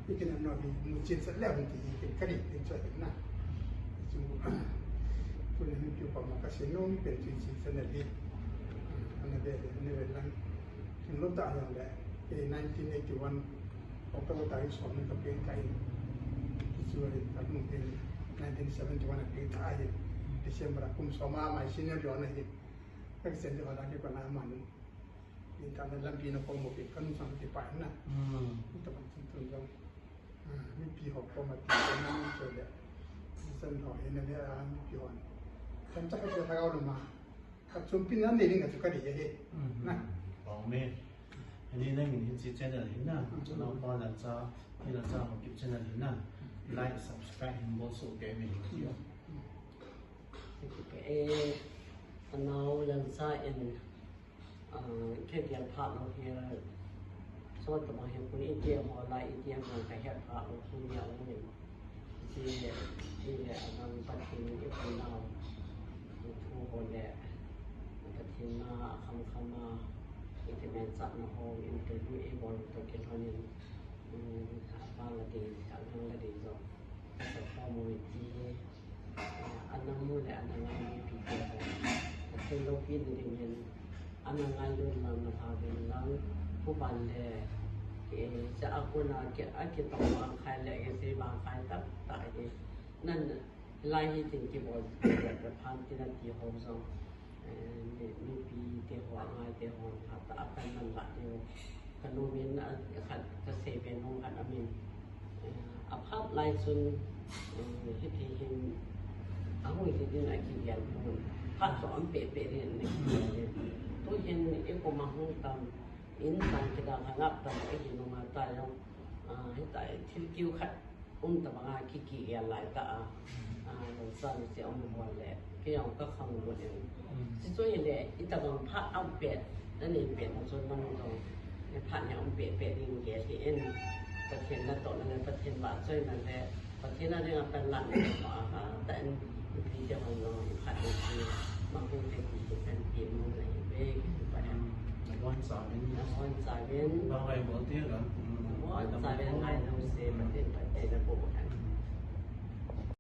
I kin no hi, mu chin sa le hung ti, i kin ka ri, kin cha na. Chu, chu ne mi piu pa ma ka se no, mi pen chin chin sa na li. Ana be, ana be lang. Kin lo ta yang le, eh, nineteen eighty-one, October tarik som ni ka pen kai. Kichu ri ka lung pen nineteen seventy-one a pen kai. December a kum som a mai senior jo na hi. Ka sen jo na ki pa na man. Ni ta na lampi na ko mo pen ka nu sang ki pa na. Hmm. Ni ta ban tun tun jong. Ah, mipi ho ko ma ti na ni so le. San ho he na le a mipi ho. Kan ta ka ta ga lo ma. Ka chumpi na nei ding ka chu ka dei ahi. Mhm. Na. Amen. Ani nangin hichi channel hi na, mhm, channel pa Lalcha, Ti Lalcha Haokip channel hi na. Like, subscribe hin bol soh kei me hin ti o. Eh, anao Lalcha in, ah, kei gel phat lou hi, so tobang hi kun i ti ho la, i ti ho ka het phat lou hi ni a um in. Ti, ti le anang Pathen i pun nau. Thu ho le, Pathen na a kham kham a, i ti men chat na ho, interview i bol to kilhon in, um, a pa la ding, a nang la ding jong. Ka sa kho mo i ti, a nang mu le, a nang ngai mu pi ti ho. Pathen loupi na ding in, a nang ngai lut na na pha vin lang, pu ban le, eh, cha a kun a ki, a ki tong bang khai le, ki sei bang khai tap ta i. Nan, Lai hi tin kibol, kibol phan tin a ti ho jong, eh, mi, mipi te ho, angai te ho, phat a kan man la te ho. Ka nu min a, khat, ka sei pen hung khat a min. Eh, a phat lai chun, eh, hiti hin, a hung hi din a kigel hun. Phat chu um peh peh din a kigel din. Tu hin i kum a hung tam, in tam kidang a ngap tam a hi nung a ta jong, ah, hita thil kiu khat, um tabang a ki, kigel lai ta a, a, Lalcha ni se um bol le, kei jong ka khang bol in. Mm. Chuchu hi le, i tabang phat um peh, na nei peh na chun nang jong, eh, phat hi um peh peh ding gel hi in, Pathen natohna le, Pathen vahchoina le, Pathen a ding a panlahna le, ma a ha, ta in, i pi te hon jong, i phat ni si, ma hu te ki, ki kan pi mu na hi ve, ki pa em. Na bon sa vin. Na bon sa vin. Ba vai bol te lam.